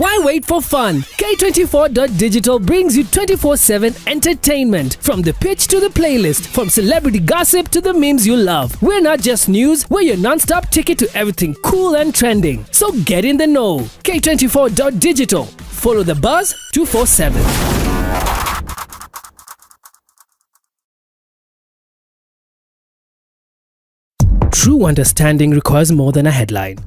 Why wait for fun? K24.digital brings you 24/7 entertainment. From the pitch to the playlist, from celebrity gossip to the memes you love. We're not just news, we're your non-stop ticket to everything cool and trending. So get in the know. K24.digital. Follow the buzz 247. True understanding requires more than a headline.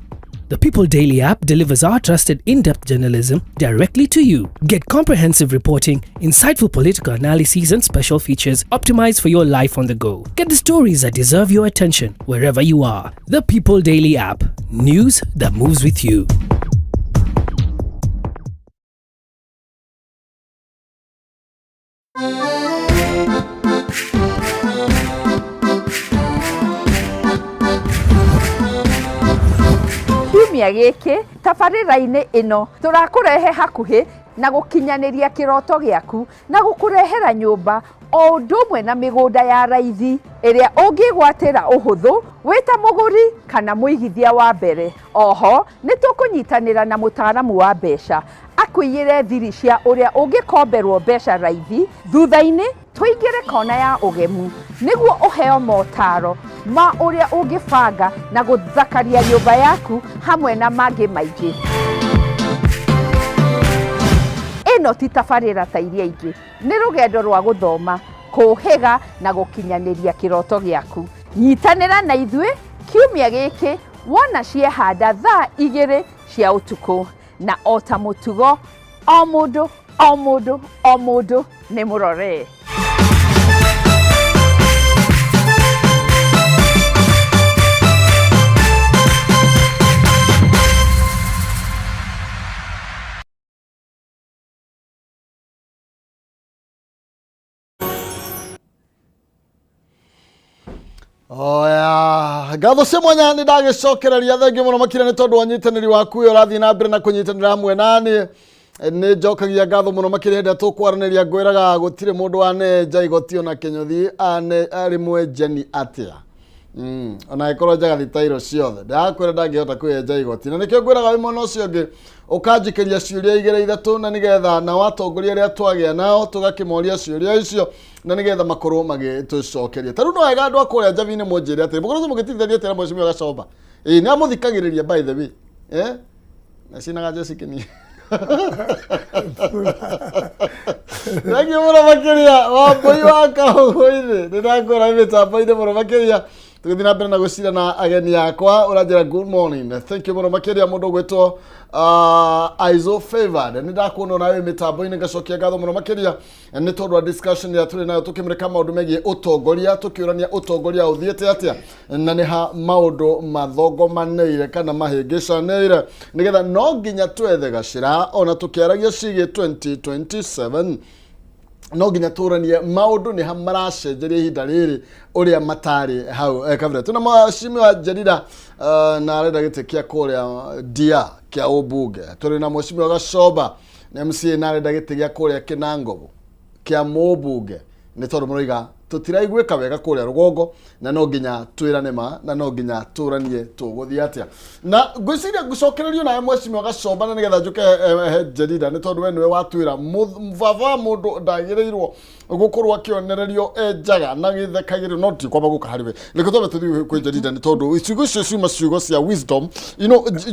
The People Daily app delivers our trusted in-depth journalism directly to you. Get comprehensive reporting, insightful political analyses and special features optimized for your life on the go. Get the stories that deserve your attention wherever you are. The People Daily app. News that moves with you. Kiumia gĩkĩ tabarĩra-inĩ ĩno tũrakũrehe hakuhĩ na gũkinyanĩria kĩroto gĩaku na gũkũrehera nyũmba o ũndũ ũmwe na mĩgũnda ya raithi ĩrĩa ũngĩgwatĩra ũhũthũ wĩ ta mũgũri kana mũigithia wa mbere. Oho nĩ tũkũnyitanĩra na mũtaaramu wa mbeca akũiyĩre thiri cia ũrĩa ũngĩkomberwo mbeca raithi. Thutha-inĩ tũingĩre kona ya ũgemu nĩguo ũheo motaro ma ũrĩa ũngĩbanga na gũthakaria nyũmba yaku hamwe na mangĩ maingĩ. Ĩno ti tabarĩra ta iria ingĩ, nĩ rũgendo rwa gũthoma, kũũhĩga na gũkinyanĩria kĩroto gĩaku. Nyitanĩra na ithuĩ kiumia gĩkĩ wona ciehanda thaa 2 cia ũtukũ. Na o ta mũtugo, o mũndũ o mũndũ o mũndũ nĩ mũrore. Oya, Ngatho cia mwanya nĩ ndagĩcokereria. Thengiũ mũno makĩria nĩ tondũ wa ũnyitanĩri waku ũyũ ũrathiĩ na mbere na kũnyitanĩra hamwe nani. Nĩ njokagia ngatho mũno makĩria hĩndĩ ĩrĩa tũkwaranĩria. Ngwĩraga gũtirĩ mũndũ wanenja igoti ona kĩnyũthi ane arĩ mwenjeni atĩa. Ona angĩkorwo njaga thitairũ ciothe, ndĩrakwĩra ndangĩhota kwĩyenja igoti, na nĩkĩo ngwĩraga wĩ mwena ũcio ũngĩ ũkanjikĩria ciũria igĩrĩ ithatũ, na nĩgetha nao atongoria arĩa twagĩa nao tũgakĩmoria ciũria icio, na nĩgetha makorwo magĩtũcokeria. Ta rĩu no wega andũ a kũrĩa njabi-inĩ mũnjĩre atĩrĩ, mũkoretwo mũgĩtithania atĩa na mheshimiwa Gacomba? Ĩĩ, nĩ amũthikagĩrĩria, by the way, eh? Na cinaga Jesse Kini. Thengiũ mũno makĩria, Wambũi wa Kahũhũ-inĩ. Nĩ ndakwĩra mĩtambo-inĩ mũno makĩria tũgĩthiĩ na mbere na gũcira na ageni akwa. Ũranjĩra good morning, thank you mũno makĩria. Mũndũ ũgwĩtwo Aizo Favored, nĩ ndakuona onawe mĩtambo-inĩ, ngacokia ngatho mũno makĩria nĩ tondũ wa discussion ĩrĩa tũrĩ nayo tũkĩmũrĩka maũndũ megiĩ ũtongoria, tũkĩũrania ũtongoria ũthiĩte atĩa na nĩ ha maũndũ mathongomanĩire kana mahĩngĩcanĩire, nĩgetha no nginya twethe gacĩra ona tũkĩaragia ciĩgiĩ 2027. No nginya tũranie maũndũ nĩ ha maracenjeria ihinda rĩrĩ ũrĩa matarĩ hau kabere. Tuna mheshimiwa Jerira na arenda gĩtĩ kĩa kũrĩa dia kĩa ũmbunge. Tũrĩ na mheshimiwa Gacomba na MCA na arenda gĩtĩ gĩa kũrĩa Kĩnangobo kĩa mũmbunge, nĩ tondũ mũroiga tũtiraiguĩka wega kũrĩa rũgongo, na no nginya twĩrane ma na no nginya tũranie tũgũthiĩ atĩa. Na ngwĩciria ngũcokererio nawe mheshimiwa Gacomba, na nĩgetha njũke he Jerida, nĩ tondũ we nĩwe watwĩra baba wa mũndũ ndagĩrĩirwo gũkorwo akĩonererio e njaga na gĩthekagĩrĩrio. No ndikwamba gũka harĩ we, reke twambe tũthiĩ kwĩ Jerida, nĩ tondũ ciugo icio ciuma ciugo cia wisdom.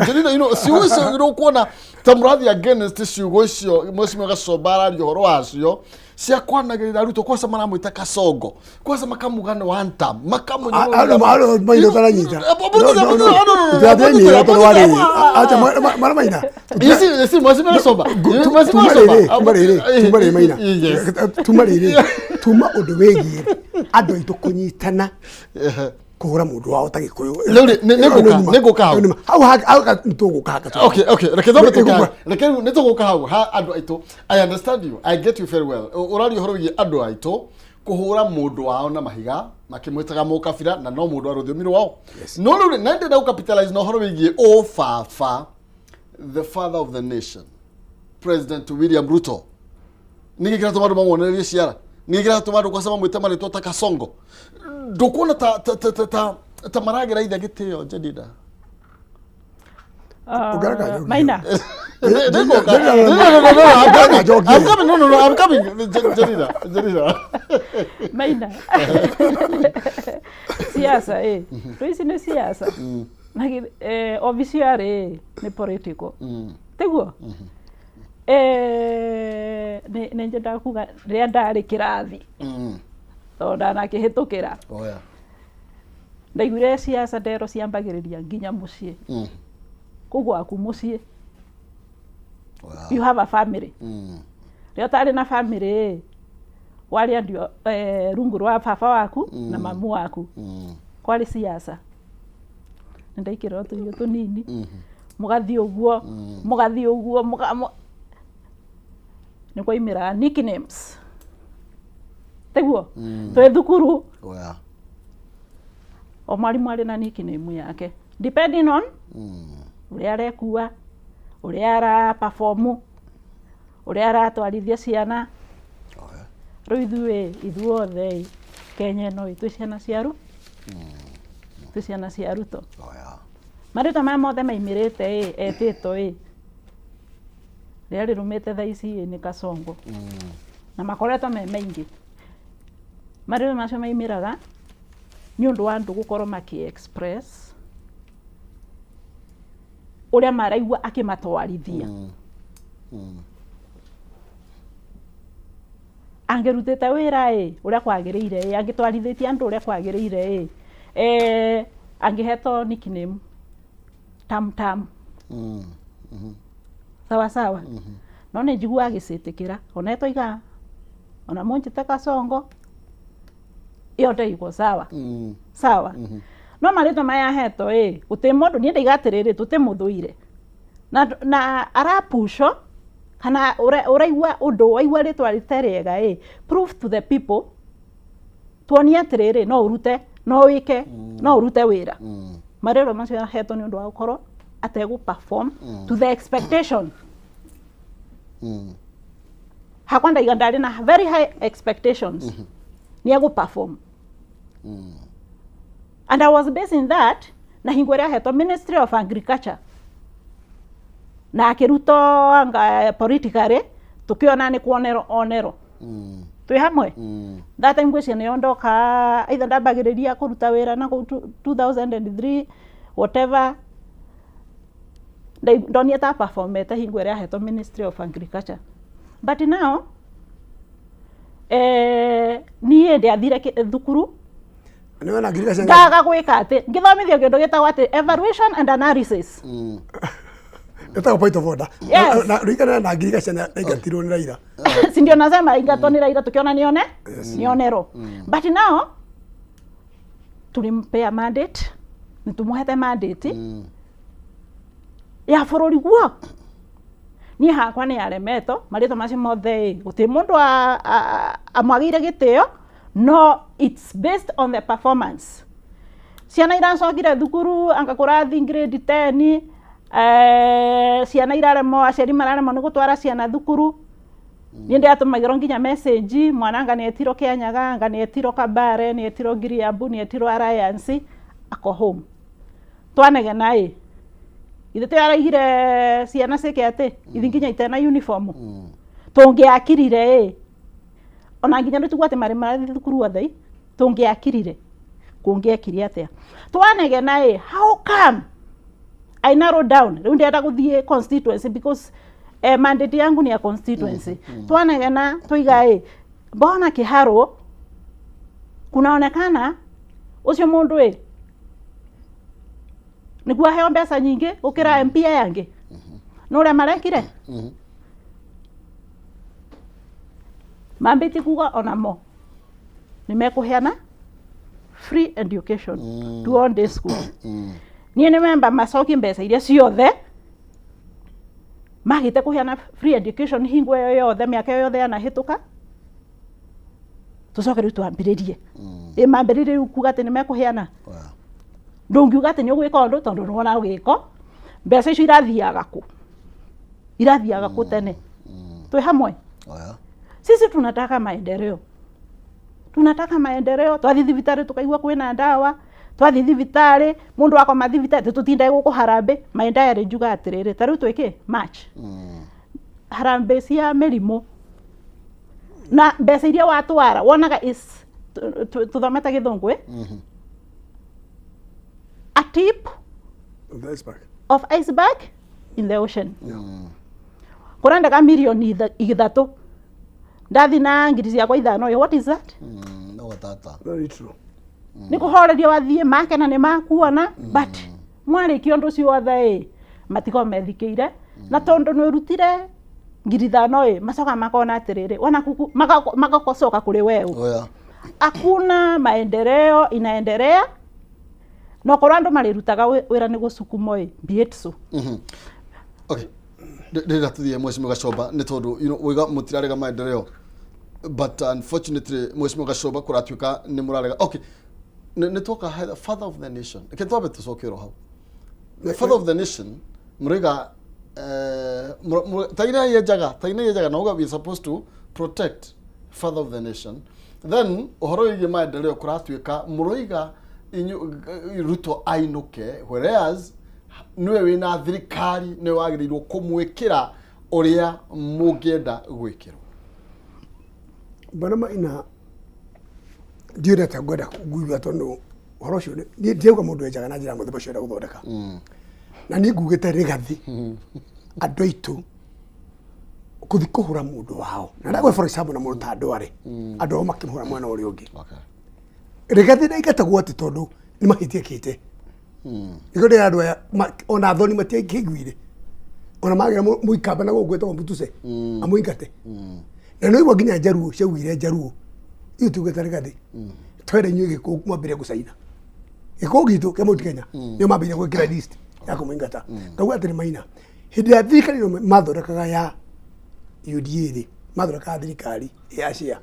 Jerida, ciugo icio ũkuona ta mũrathiĩ against ciugo icio mheshimiwa Gacomba araria ũhoro wacio cia kwanagĩrĩra arutwo, kwaca maramwĩta Kasongo, kwaca makamuga nĩ one term. Andũ maina ũtaranyita. Tũrathiĩ tondũ wa rĩrĩ, acha mara maina. Mheshimiwa Gacomba. Tuma rĩrĩ, tuma rĩrĩ, tuma rĩrĩ maina, tuma rĩrĩ, tuma ũndũ wĩgiĩ andũ aitũ kũnyitana kũhũra mũndũ wao ta Gĩkũyũ. Rĩu rĩ, nĩ ngũka hau. Hau hau nĩ tũgũka haka. Okay, reke twambe tũke, reke rĩu nĩ tũgũka hau ha andũ aitũ. I understand you, I get you very well. Ũraria ũhoro wĩgiĩ andũ aitũ kũhũra mũndũ wao na mahiga makĩmwĩtaga mũkabira, na no mũndũ wa rũthiomi rwao. No rĩu rĩ, na ndĩrenda gũcapitalize na ũhoro wĩgiĩ ũbaba, the father of the nation, President William Ruto. Nĩkĩ kĩratũma andũ mamuonererie ciara? Nĩkĩ kĩratũma andũ kwaca mamwĩte marĩtwa ta Kasongo? Ndũkuona ta maragĩra ithe gĩtĩo, Jedida? Ũngaraka njoki. Maina. Nĩngũka. Jerida, No, no, no, no, I'm coming. Njoki. I'm coming. No, no, no, I'm coming. Jerida, Jerida. Maina, siasa ĩ rĩu ici nĩ siasa na obici yarĩ nĩ political, tiguo? Nĩ nyendaga kuga rĩrĩa ndarĩ kĩrathi, tondũ ndanakĩhĩtũkĩra, Oh, yeah. ndaiguire siasa ndero ciambagĩrĩria nginya mũciĩ kũu gwaku mũciĩ. Oh, yeah. You have a family. Rĩrĩa ũtarĩ na family ĩ, warĩ ndio rungu rwa baba waku na mamu waku, kwarĩ siasa. Nĩndaikĩrwo tũirio tũnini, mũgathiĩ ũguo, mũgathiĩ ũguo, nĩ kwaimĩraga nicknames, tiguo? Twĩ thukuru, Oh, yeah. o mwarimũ arĩ na nickname yake depending on ũrĩa arekua, ũrĩa ara perform, ũrĩa aratwarithia ciana. Oh, yeah. Rĩu ithuĩ ithuothe ĩ, Kenya ĩno ĩ, twĩ ciana cia Ru twĩ ciana cia Ruto. Oh, yeah. Marĩtwa maya mothe maimĩrĩte ĩ, etĩtwo ĩ, rĩrĩa rĩrũmĩte thaa ici ĩ nĩ Kasongo, na makoretwo me maingĩ. Marĩtwa macio maimĩraga nĩ ũndũ wa andũ gũkorwo makĩ express ũrĩa maraigua akĩmatwarithia. Angĩrutĩte wĩra ĩ ũrĩa kwagĩrĩire ĩ, angĩtwarithĩtie andũ ũrĩa kwagĩrĩire ĩ, angĩhetwo nickname tam tam, sawa sawa. No nĩ njiguaga agĩcĩtĩkĩra ona etoiga ona mũnjĩte Kasongo, yote iko sawa sawa. No marĩtwa maya ahetwo ĩ, gũtĩ mũndũ, niĩ ndaiga atĩrĩrĩ, tũtĩmũthũire na arapuco kana ũraigua ũndũ waigua rĩtwa rĩtarĩ rĩega ĩ, prove to the people, tuonie atĩrĩrĩ, no ũrute No wike no urute wira. Marĩrwo macio ahetwo nĩ ũndũ wa gũkorwo ategũ perform to the expectation. Hakwa ndaiga ndarĩ na very high expectations nĩ egũ perform, and I was based in that na hingo ĩrĩa ahetwo Ministry of Agriculture na akĩrutwo anga politically, tũkĩona nĩ kuonerwo onerwo twĩ hamwe. That time ngwĩciria nĩyo ndoka either ndambagĩrĩria kũruta wĩra na kũu 2003, whatever. Ndonire ta performete hingo ĩrĩa ahetwo Ministry of Agriculture, but now niĩ ndiathire thukuru. Nĩ wona ngirigaca. Ngaga gwĩka atĩ ngĩthomithio kĩndũ gĩtagwo atĩ evaluation and analysis. Ĩtagwo point of order. Yes. Na rikana na ngirigaca na ingatirwo nĩ Raila. Si ndio nasema ingatwo nĩ Raila, tukiona nione nionero, but now tulimpea mandate, nitumuhete mandate ya bũrũri guo. Niĩ hakwa nĩ aremetwo marĩtwa macio mothe ĩ gũtirĩ mũndũ amwagĩire gĩtĩo, no it's based on the performance. Ciana iracokire thukuru anga kũrathi grade 10, ciana iraremwo, aciari mararemwo nĩ gũtwara ciana thukuru. Niĩ ndĩratũmagĩrwo nginya message, mwana anga nĩ etirwo Kĩanyaga, anga nĩ etirwo Kabare, nĩ etirwo Ngiriambu, nĩ etirwo Alliance, ako home. Twanegena ĩ ithe tĩ araigire ciana ciĩke atĩ ithi nginya itena uniform tũngĩakirire ĩ ona nginya nĩ tugua atĩ marĩ marathiĩ thukuru othe ĩ, tũngĩakirire kũngĩekire atĩa? Twanegena ĩ, how come I narrow down? Rĩu ndĩrenda gũthiĩ constituency because mandate yangu ni ya constituency. Twanegena tuiga ĩ mbona Kĩharũ kunaonekana ũcio mũndũ ĩ nĩguo aheo mbeca nyingĩ gũkĩra MP aya angĩ nĩ ũrĩa marekire mambĩtie kuga onamo nĩ mekũheana free education to all day schools. Niĩ nĩ memba macokie mbeca iria ciothe magĩte kũheana free education hingo ĩyo yothe, mĩaka ĩyo yothe yanahĩtũka. Tũcoke rĩu twambĩrĩrie ĩ mambĩrĩrie rĩu kuga atĩ nĩ mekũheana. Ndũngiuga atĩ nĩ ũgwĩka ũndũ tondũ nĩwona ũgĩko mbeca icio irathiaga kũ, irathiaga kũ tene. Twĩ hamwe. Sisi tunataka maendeleo, tunataka maendeleo. Twathi thibitarĩ tukaigua kwĩna ndawa, twathi thibitarĩ mũndũ akoma thibitarĩ tũtinde gũkũ harambĩ. My diary njuga atĩrĩrĩ, ta rĩu twĩkĩ March, harambĩ cia mĩrimũ na mbeca iria watwara wonaga is tũthomete gĩthũngũ, a tip of the iceberg. Of iceberg in the ocean. Kũrendeka mirioni 3, ndathi na ngiri ciakwa 5 ĩ, what is that? No gatata. Very true. Nĩ kũhoreria wathiĩ makena nĩ makuona, but mwarĩkia ũndũ ũcio wothe ĩ matikorwo methikĩire na tondũ nĩ ũrutire ngiri 5 ĩ macoka makona atĩrĩrĩ wona kuku magacoka kũrĩ weũ. Hakuna maendeleo inaendelea na okorwo andũ marĩrutaga wĩra nĩ gũcukumo ĩ be it so. Okay, ndĩrenda tũthiĩ Mheshimiwa Gachomba nĩ tondũ wĩga mũtirarega maendeleo, but unfortunately, Mheshimiwa Gachomba, kũratuĩka nĩ mũrarega. Okay, nĩ twoka father of the nation, reke twambe tũcoke oro hau the father of the nation. Mũraiga taina yenjaga, taina yenjaga na uga we are supposed to protect father of the nation. Then ũhoro wĩgiĩ maendeleo kũratuĩka mũroiga Ruto ainũke, whereas nĩwe wĩna thirikari, nĩwe wagĩrĩirwo kũmwĩkĩra ũrĩa mũngĩenda gwĩkĩrwo. Bwana Maina, ndiũĩ atĩa ngwenda nguga tondũ ũhoro ũcio niĩ ndirauga mũndũ enjaga na njĩra ya mũthemba ũcio enda gũthondeka, na niĩ ngugĩte Rĩgathi andũ aitũ kũthi kũhũra mũndũ wao na ndagwe, for example, na mũndũ ta ndware andũ ao makĩmũhũra mwena ũrĩa ũngĩ. Rĩgathi ndaingatagwo atĩ tondũ nĩ mahĩtia kĩte nĩkĩo ndĩra andũ aya ona thoni matiakĩiguire ona magĩra mũikamba na gũkũ gwĩtagwo Mutuse amũingate. Na nĩ igua nginya njaruo ciaugire, njaruo ithuĩ tugĩte Rĩgathi twende inyuĩ gĩkũyũ mwambĩrĩrie gũcaina gĩkũyũ gitũ kĩa Mount Kenya, nĩo mambĩrĩrie gwĩkĩra list ya kũmũingata. Ngauga atĩrĩ Maina, hĩndĩ ya thirikari ĩno mathondekaga ya UDA rĩ, mathondekaga thirikari ya share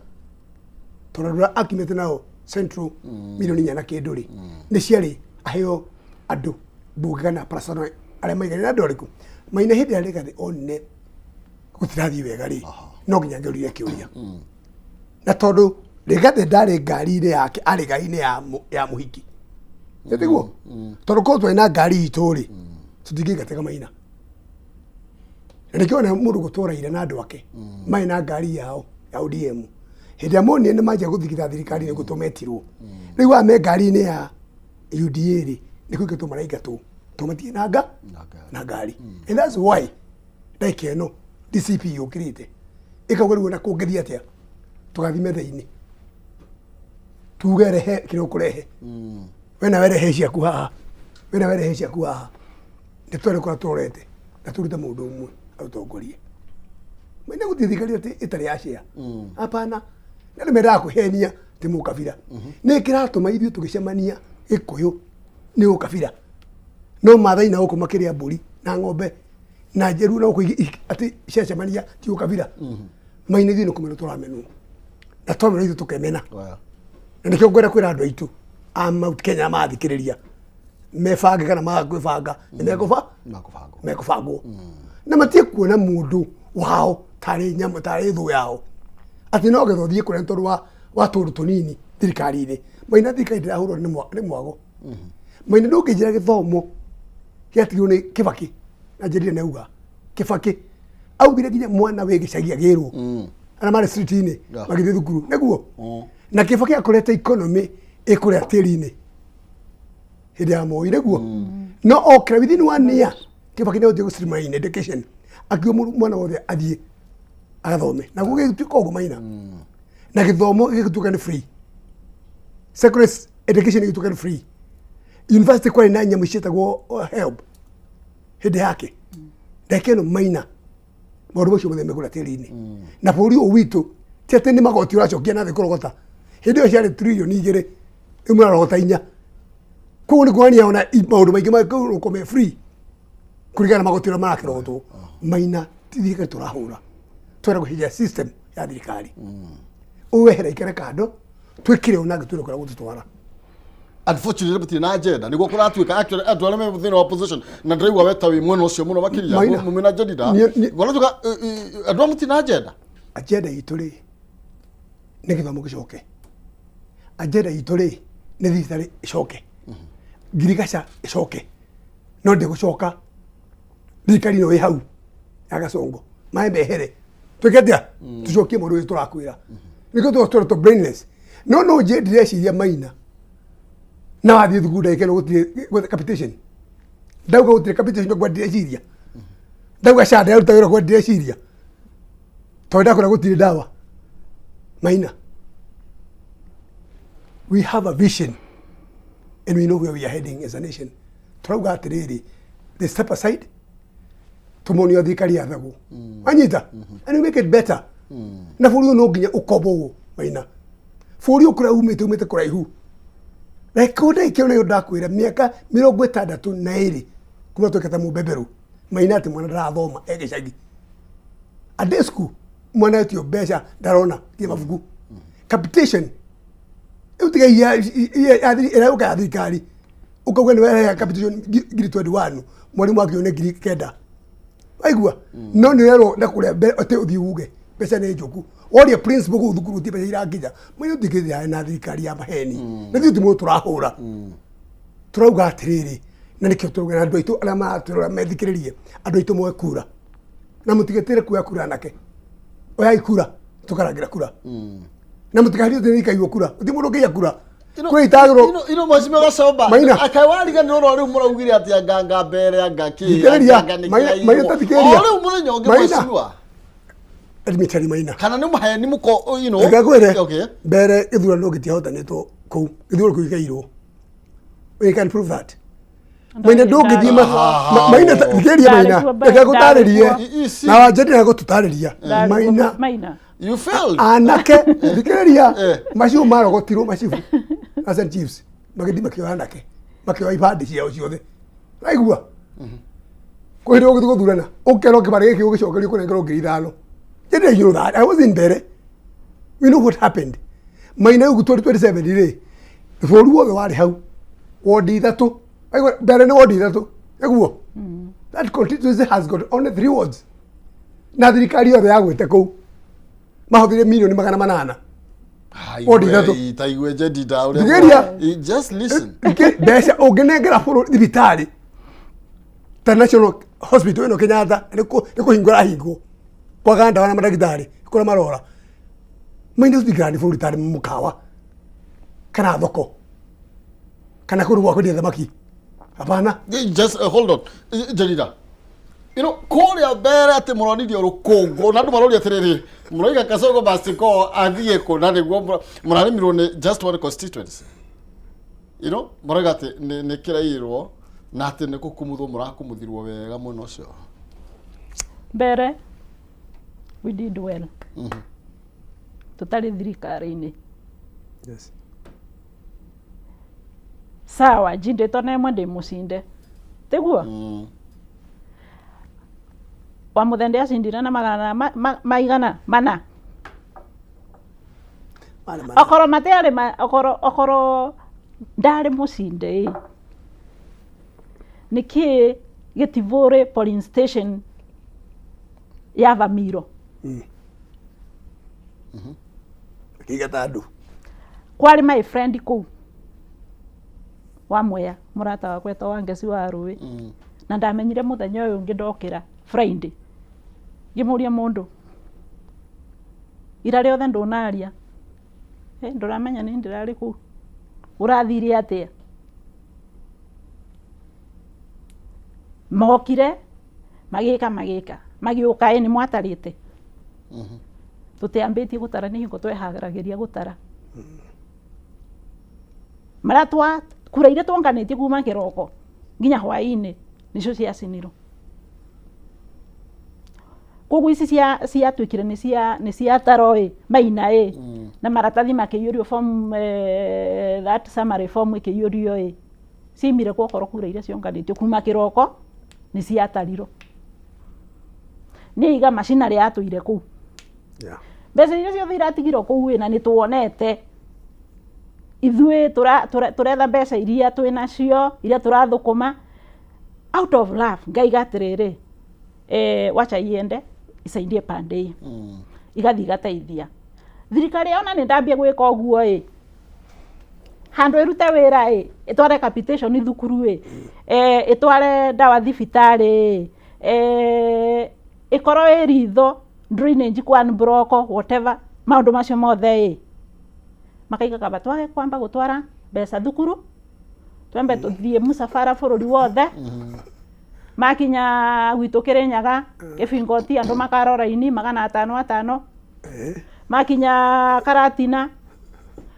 tondũ andũ arĩa akimĩte nao Central milioni 4 na kĩndũ rĩ, nĩ ciarĩ aheo andũ mbunge kana personal arĩa maigana na andũ arĩkũ. Maina hĩndĩ ĩrĩa Rigathĩ onire gũtirathiĩ wega rĩ, no nginya angĩoririe kĩũria. Na tondũ Rigathĩ ndarĩ ngari-inĩ yake, arĩ ngari-inĩ ya mũhiki. Nĩ tiguo? Tondũ korwo twarĩ na ngari itũ rĩ, tũtingĩingatĩka Maina. Na nĩkĩo ona mũndũ gũtũra na andũ ake marĩ na ngari yao ya ODM. Hĩndĩ ĩrĩa monire nĩ manjia gũthigitha thirikari nĩ gũtũ metirwo. Rĩu aya me ngari-inĩ ya UDA rĩ, nĩ kũingatwo maraingatwo tondũ matirĩ na Na ngari. na ngari. And that's why ndagĩka ĩno DCP yũkĩrĩte ĩkauga rĩu ona kũngĩthiĩ atĩa tũgathiĩ metha-inĩ tuge rehe kĩrĩa ũkũrehe, we nawe rehe ciaku haha, we nawe rehe ciaku haha, nĩ twere kũrĩa tũrorete na tũrute mũndũ ũmwe atũtongorie. Maina gũtirĩ thirikari atĩ ĩtarĩ ya share, hapana. Na andũ mendaga kwĩhenia atĩ mũkabira nĩ kĩratũma ithuĩ tũgĩcemania Gĩkũyũ nĩ ũkabira, no Maathai na gũkũ makĩrĩa mbũri na ng'ombe na njeru na gũkũ atĩ ciacemania ti ũkabira. Maina ithuĩ nĩ kũmenwo tũramenwo, na twamenwo ithuĩ tũkemena. Na nĩkĩo ngwenda kwĩra andũ aitũ a Mount Kenya mathikĩrĩria mebange kana maga kwĩbanga nĩ mekũba Makũbangwo. Mekũbangwo na matige kuona mũndũ wao tarĩ nyamũ, tarĩ thũ yao, atĩ no getha ũthiĩ kũrĩa nĩ tondũ wa tũndũ tũnini thirikari-inĩ. Maina thirikari ndĩrahũrwo nĩ mwago. Maina ndũngĩnjĩra gĩthomo gĩatigirwo nĩ Kĩbakĩ na njĩrire nĩ auga Kĩbakĩ augire nginya mwana wĩ gĩcagi agĩrwo arĩa marĩ street-inĩ magĩthiĩ thukuru nĩguo. Na Kĩbakĩ akorete economy ĩkũrĩa tĩri-inĩ hĩndĩ ya Moi nĩguo, no okĩra within one year Kĩbakĩ nĩ gũthiĩ gũ-streamline education, akiuga mwana wothe athiĩ agathome, na gũgĩtuĩka ũguo Maina, na gĩthomo gĩgĩtuĩka nĩ free, secondary education ĩgĩtuĩka nĩ free, university kwarĩ na nyamũ ciĩtagwo HELB hĩndĩ yake. Ndagĩka ĩno Maina maũndũ macio mothe mekũrĩa tĩri-inĩ na bũrũri ũyũ witũ ti atĩ nĩ magoti ũracokia na thĩ kũrogota. Hĩndĩ ĩyo ciarĩ 2 trillion, rĩu mũrarogota 4. Koguo nĩ kuonania ona maũndũ maingĩ mangĩkorwo me free kũringana na magoti ũrĩa marakĩrogotwo. Maina ti thirikari tũrahũra, twenda gũcenjia system ya thirikari, ũwehere ikare kando, twĩkire ũna angĩ twĩre kũrĩa gũtũtwara. Unfortunately mũtirĩ na agenda nĩguo kũratuĩka. Actually andũ arĩa me thĩinĩ wa opposition, na ndĩraigua we ta wĩ mwena ũcio mũno makĩria, Maina. mwĩna agenda. Kũratuĩka andũ arĩa mũtirĩ na agenda. Agenda itũ rĩ nĩ gĩthomo gĩcoke, agenda itũ rĩ nĩ thibitarĩ ĩcoke, ngirigaca ĩcoke, no ndĩgũcoka thirikari ĩno ĩ hau ya Gasongo maĩ mehere twĩke atĩa tũcokie mũndũ ũyũ tũrakwĩra nĩkĩo tũratũra brainless. No njĩ ndĩreciria Maina na wathiĩ thukuru ndagĩka ĩno gũtirĩ capitation, ndauga gũtirĩ capitation kwa ndĩreciria, ndauga SHA ndĩraruta wĩra kwa ndĩreciria, tondũ ndakora gũtirĩ ndawa. Maina, we have a vision and we know where we are heading as a nation. Turauga atĩrĩrĩ, they step aside, tũmonio thirikari yathagwo anyita and we make it better. Na bũrũri ũyũ no nginya ũkombwo. Maina, bũrũri ũyũ kũrĩa umĩte umĩte kũraihu. Reke ndagĩka ĩyo nayo ndakwĩra mĩaka 62 kuma twekete mũbeberũ. Maina, atĩ mwana ndarathoma e gĩcagi a day school, mwana etio mbeca ndarona nginya mabuku, capitation rĩu tiga ĩrauka ya thirikari ũkauga nĩ wereha capitation 21,000, mwarimũ akione 9,000 waigua, no nĩ ũrerwo na kũrĩa mbere atĩ ũthiĩ uge mbeca nĩ njũku, woria principal kũu thukuru ti mbeca irakinya. Maina tũtingĩthiĩ na thirikari ya maheni, na ithuĩ ti mũndũ tũrahũra, tũrauga atĩrĩrĩ, na nĩkĩo tũrauga na andũ aitũ arĩa maratwĩrora methikĩrĩrie, andũ aitũ moe kura na mũtigetĩre kuoya kura anake, oyai kura tũkarangĩra kura na mũtikahirie atĩ nĩikaiywo kura, gũtirĩ mũndũ ũngĩiya kura kwĩ itagĩrwo. Ino mheshimiwa Gacomba. Maina. Akae wariganĩrwo no rĩu mũraugire atĩ anga mbere anga kĩ Thikĩrĩria, anga nĩ Maina- kĩraiywo. Maina ta thikĩrĩria. O rĩu mũthenya ũngĩ, Maina. mheshimiwa. Let me tell you, Maina. Kana nĩ mũheni mũko Reke ngwĩre. Mbere gĩthurano gĩtiahotanĩtwo kũu, gĩthurano kĩu gĩkairwo. We can prove that. Maina ndũngĩthiĩ Maina thikĩrĩria Maina, reke ngũtarĩrie. Na wanjendera gũtũtarĩria Maina. Maina. You failed. Anake, thikĩrĩria, maciũ marogotirwo macibu Assistant chiefs magĩthiĩ makĩoya anake, makĩoya ibandĩ ciao ciothe, waigua kwĩ hĩndĩ ũgĩthiĩ gũthurana ũkerwo kĩbandĩ gĩkĩ ũgĩcokerio kũnengerwo 5,000. Njendera you know that I was in mbere, we know what happened. Maina rĩu 2027 rĩ, bũrũri wothe warĩ hau, wondi ithatũ. Aigua, mbere nĩ wondi ithatũ, nĩguo? That constituency has got only three wards. Na thirikari yothe yagwĩte kũu. Mahũthĩrire mirioni 800. Wodi ithatũ. Ta igue Jedida ũrĩa Thikĩrĩria. Just listen. Mbeca ũngĩnengera bũrũri thibitarĩ ta National Hospital ĩno Kenyatta nĩ kũhingũra hingwo kwaga ndawa na mandagĩtarĩ kũrĩa marora maina tũtingĩrani bũrũri tarĩ mũkawa kana thoko kana kũndũ gwa kwendia thamaki, hapana. Just hold on, Jedida. Kũrĩa mbere atĩ mũronirio rũkũngũ na andũ maroria atĩrĩrĩ, mũroiga Kasongo must go athiĩ kũ, na nĩguo mũraremirwo nĩ just one constituency. Mũroiga atĩ nĩ kĩrairwo na atĩ nĩ gũkumuthwo mũrakumuthirwo wega mũno ũcio. Mbere we did well tũtarĩ thirikari-inĩ. Sawa, njindĩtwo na ĩmwe ndĩ mũcinde, tiguo? Wa Mũthende acindire na magana maigana mana. Mana mana. Okorwo matiarĩ okorwo ndarĩ mũcinde ĩ, nĩkĩ gĩtibũrĩ polling station yavamiro? Akĩigata andũ. Kwarĩ my friend kũu wa Mwea, mũrata wakwa etagwo Wangeci wa Rũĩ, na ndamenyire mũthenya ũyũ ũngĩ ndokĩra Friday, ngĩmũria, mũndũ ira rĩothe ndũnaria, eh, ndũramenya nĩ ndĩrarĩ kũu, ũrathire atĩa? Mokire magĩka magĩka magĩũka, ĩ nĩ mwatarĩte? Tũtiambĩtie gũtara, nĩ hingo tweharagĩria gũtara marĩa twa kura iria twonganĩtie kuma kĩroko nginya hwaĩ-inĩ nĩcio ciacinirwo. Koguo ici cia ciatuĩkire nĩ ciatarwo ĩ maina ĩ na maratathi makĩiyũrio form, that summary form ĩkĩiyũrio ĩ, ciaimire kwa okorwo kura iria cionganĩtio kuma kĩroko nĩ ciatarirwo. Nĩ iga macinarĩ yatũire kũu. Mbeca iria ciothe iratigirwo kũu ĩ, na nĩ tuonete ithuĩ tũretha mbeca iria twĩ nacio, iria tũrathũkũma out of love, ngaiga atĩrĩrĩ, wacha iende isaidie pande hii, igathiĩ igateithia thirikari. Yona nĩ ndambia gwĩka ũguo ĩ, handũ ĩrute wĩra ĩ, ĩtware capitation thukuru ĩ, ĩtware ndawa thibitarĩ ĩ, ĩkorwo ĩ ritho drainage kwa unblock, whatever, maũndũ macio mothe ĩ, makaiga kaba twage kwamba gũtwara mbeca thukuru, twambe tũthiĩ mũcabara bũrũri wothe. Makinya gwitũ Kĩrĩnyaga kĩbingoti, andũ makarora ini 500 atano, makinya Karatina,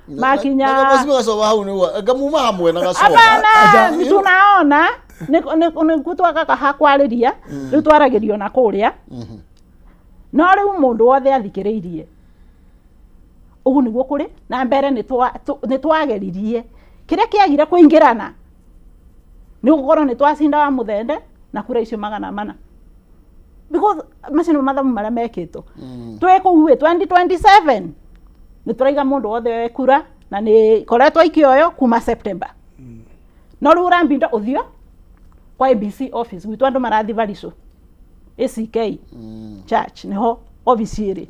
makinya Mheshimiwa Gacoba hau nĩguo ngamuma hamwe na Gacoba. Hapana, nĩ tunaona nĩ twagaga hakwarĩria, rĩu twaragĩrio na kũrĩa, no rĩu mũndũ wothe athikĩrĩirie ũguo nĩguo kũrĩ na mbere. Nĩ twageririe kĩrĩa kĩagire kũingĩrana nĩ gũkorwo nĩ twacinda wa Mũthende na kura icio 400, because macio nĩmo mathabu marĩa mekĩtwo twĩ kũu ĩ. 2027 nĩ tũraiga mũndũ wothe kura na nĩ koretwo ikĩoyo kuma September, no rĩu ũrambinda ũthio kwa ABC office gwitũ, andũ marathi Barico ACK Church nĩho office ĩrĩ,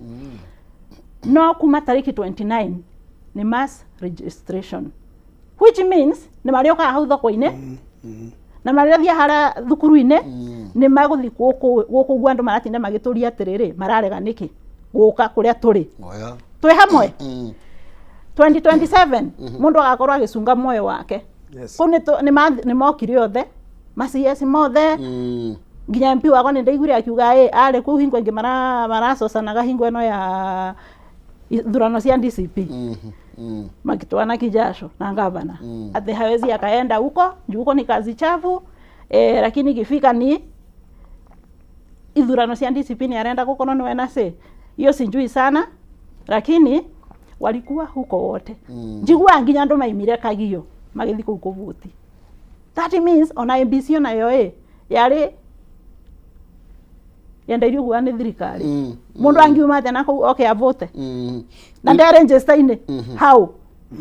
no kuma tarĩki 29 nĩ mass registration, which means nĩ marĩũkaga hau thoko-inĩ na marĩathiĩ harĩa thukuru-inĩ, nĩ magũthiĩ gũkũ gũkũ ũguo. Andũ maratinda magĩtũria atĩrĩrĩ, mararega nĩkĩ gũka kũrĩa tũrĩ? Oya. Twĩ hamwe 2027, mũndũ agakorwo agĩcunga muoyo wake. Kũu nĩ mokire othe ma CS mothe, nginya MP wakwa nĩ ndaiguire akiuga ĩ arĩ kũu hingo ĩngĩ maracocanaga hingo ĩno ya ithurano cia DCP, makitoana kijasho na gavana, ati hawezi akaenda huko juu huko ni kazi chafu, lakini ikifika ni ithurano cia DCP ni arenda gukorwo niwe na say. Hiyo sijui sana, lakini walikuwa huko wote. Njigua nginya andu maimire Kagio magithi kuu kuvuti. That means ona ABC onayo ĩ yarĩ Yendeirio guoya nĩ thirikari. Mũndũ angiuma atĩa na kũu oke avote na nderegister-inĩ? How?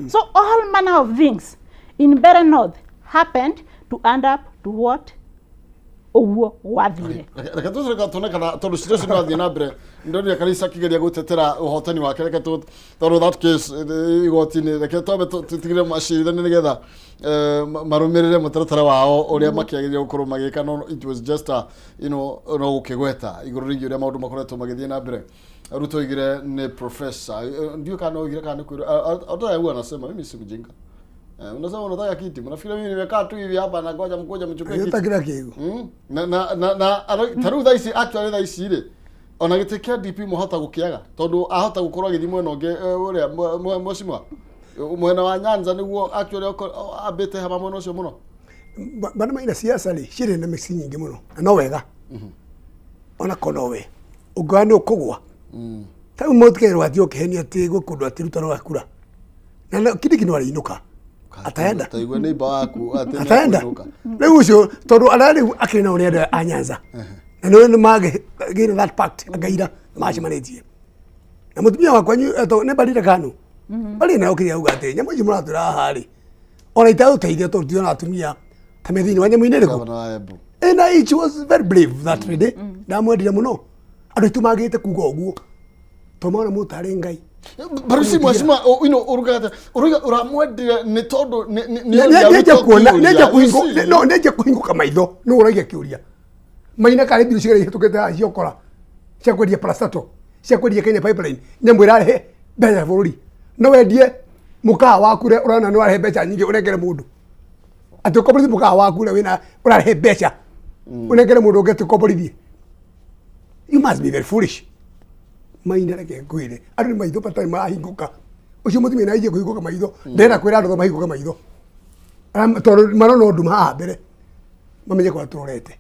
So all manner of things in Mbeere North happened to end up to what ũguo gwathire. Reke tũcoke tuone kana tondũ cira ũcio nĩwathiĩ na mbere. Ndonire Karisa akĩgeria gũtetera ũhotani wake. Reke tũ tondũ that case igoti-inĩ, reke twambe tũtigĩre macirithania nĩgetha marũmĩrĩre mũtaratara wao ũrĩa makĩagĩrĩire gũkorwo magĩka. No it was just a no gũkĩgweta igũrũ rĩgiĩ ũrĩa maũndũ makoretwo magĩthiĩ na mbere. Ruto oigire nĩ professor. Ndiũĩ kana no oigire kana nĩ kwĩrwo. Hata huwa anasema, "Mimi si mjinga." Unasema unataka kiti, mnafikiria mimi nimekaa tu hivi hapa na ngoja mkuja mchukue kiti? Ũtakĩra kĩgu. Na ta rĩu thaa ici, actually thaa ici rĩ, ona gĩtĩ kĩa DP mũhota gũkĩaga tondũ ahota gũkorwo agĩthiĩ mwena ũngĩ, ũrĩa mheshimiwa mwena wa Nyanza nĩguo actually ambĩte hama mwena ũcio mũno. Bana maina, siasa rĩ cirĩ na mĩci nyingĩ mũno na no wega ona ko no we ũngĩona nĩ ũkũgwa. Ta rĩu mũtikerwo atĩ ũkĩhenia atĩ gwĩ kũndũ atĩ Ruto no akura na Kindiki no arĩinũka ataenda. Taigua neighbor waku atĩ Ataenda. nĩekũinũka. Rĩu ũcio tondũ arĩa rĩu akĩrĩ nao nĩ andũ a Nyanza na nĩ magĩire that pact angaira macemanĩtie na mũtumia wakwa nĩ Barire Kanu. Barire nayo kĩrĩa auga atĩ nyamũ ici mũratwĩra haha rĩ, ona itagũteithia tondũ tirona atumia ta me thĩinĩ wa nyamũ-inĩ ĩrĩkũ. Gavana wa Embu. And she was very brave that lady. Ndamwendire mũno. Andũ aitũ magĩte kuga ũguo tondũ mona mũndũ tarĩ Ngai. Baruci, mheshimiwa, ũrugaga ũruga ũramwendire nĩ tondũ nĩ ũrĩa Nĩenja Ruto kuona kĩũria. nĩenja You kũhingũ see? No nĩenja kũhingũka maitho nĩ ũragia kĩũria maina karĩ mbiru cigana ihĩtũkĩte haha ciokora cia kwendia parastatal, cia kwendia Kenya Pipeline, nyamũ ĩrarehe mbeca bũrũri. No wendie mũkawa waku ũrĩa ũrona nĩ warehe mbeca nyingĩ ũnengere mũndũ atĩ ũkomborithie mũkawa waku ũrĩa wĩna ũrarehe mbeca, ũnengere mũndũ ũngĩ atĩ ũkomborithie? You must be very foolish. Maina, reke ngwĩre, andũ nĩ maitho matarĩ marahingũka. Ũcio mũtumia nĩ anjie kũhingũka maitho. Ndĩrenda kwĩra andũ mahingũke maitho. Tondũ marona ũndũ haha mbere mamenye kũrĩa tũrorete.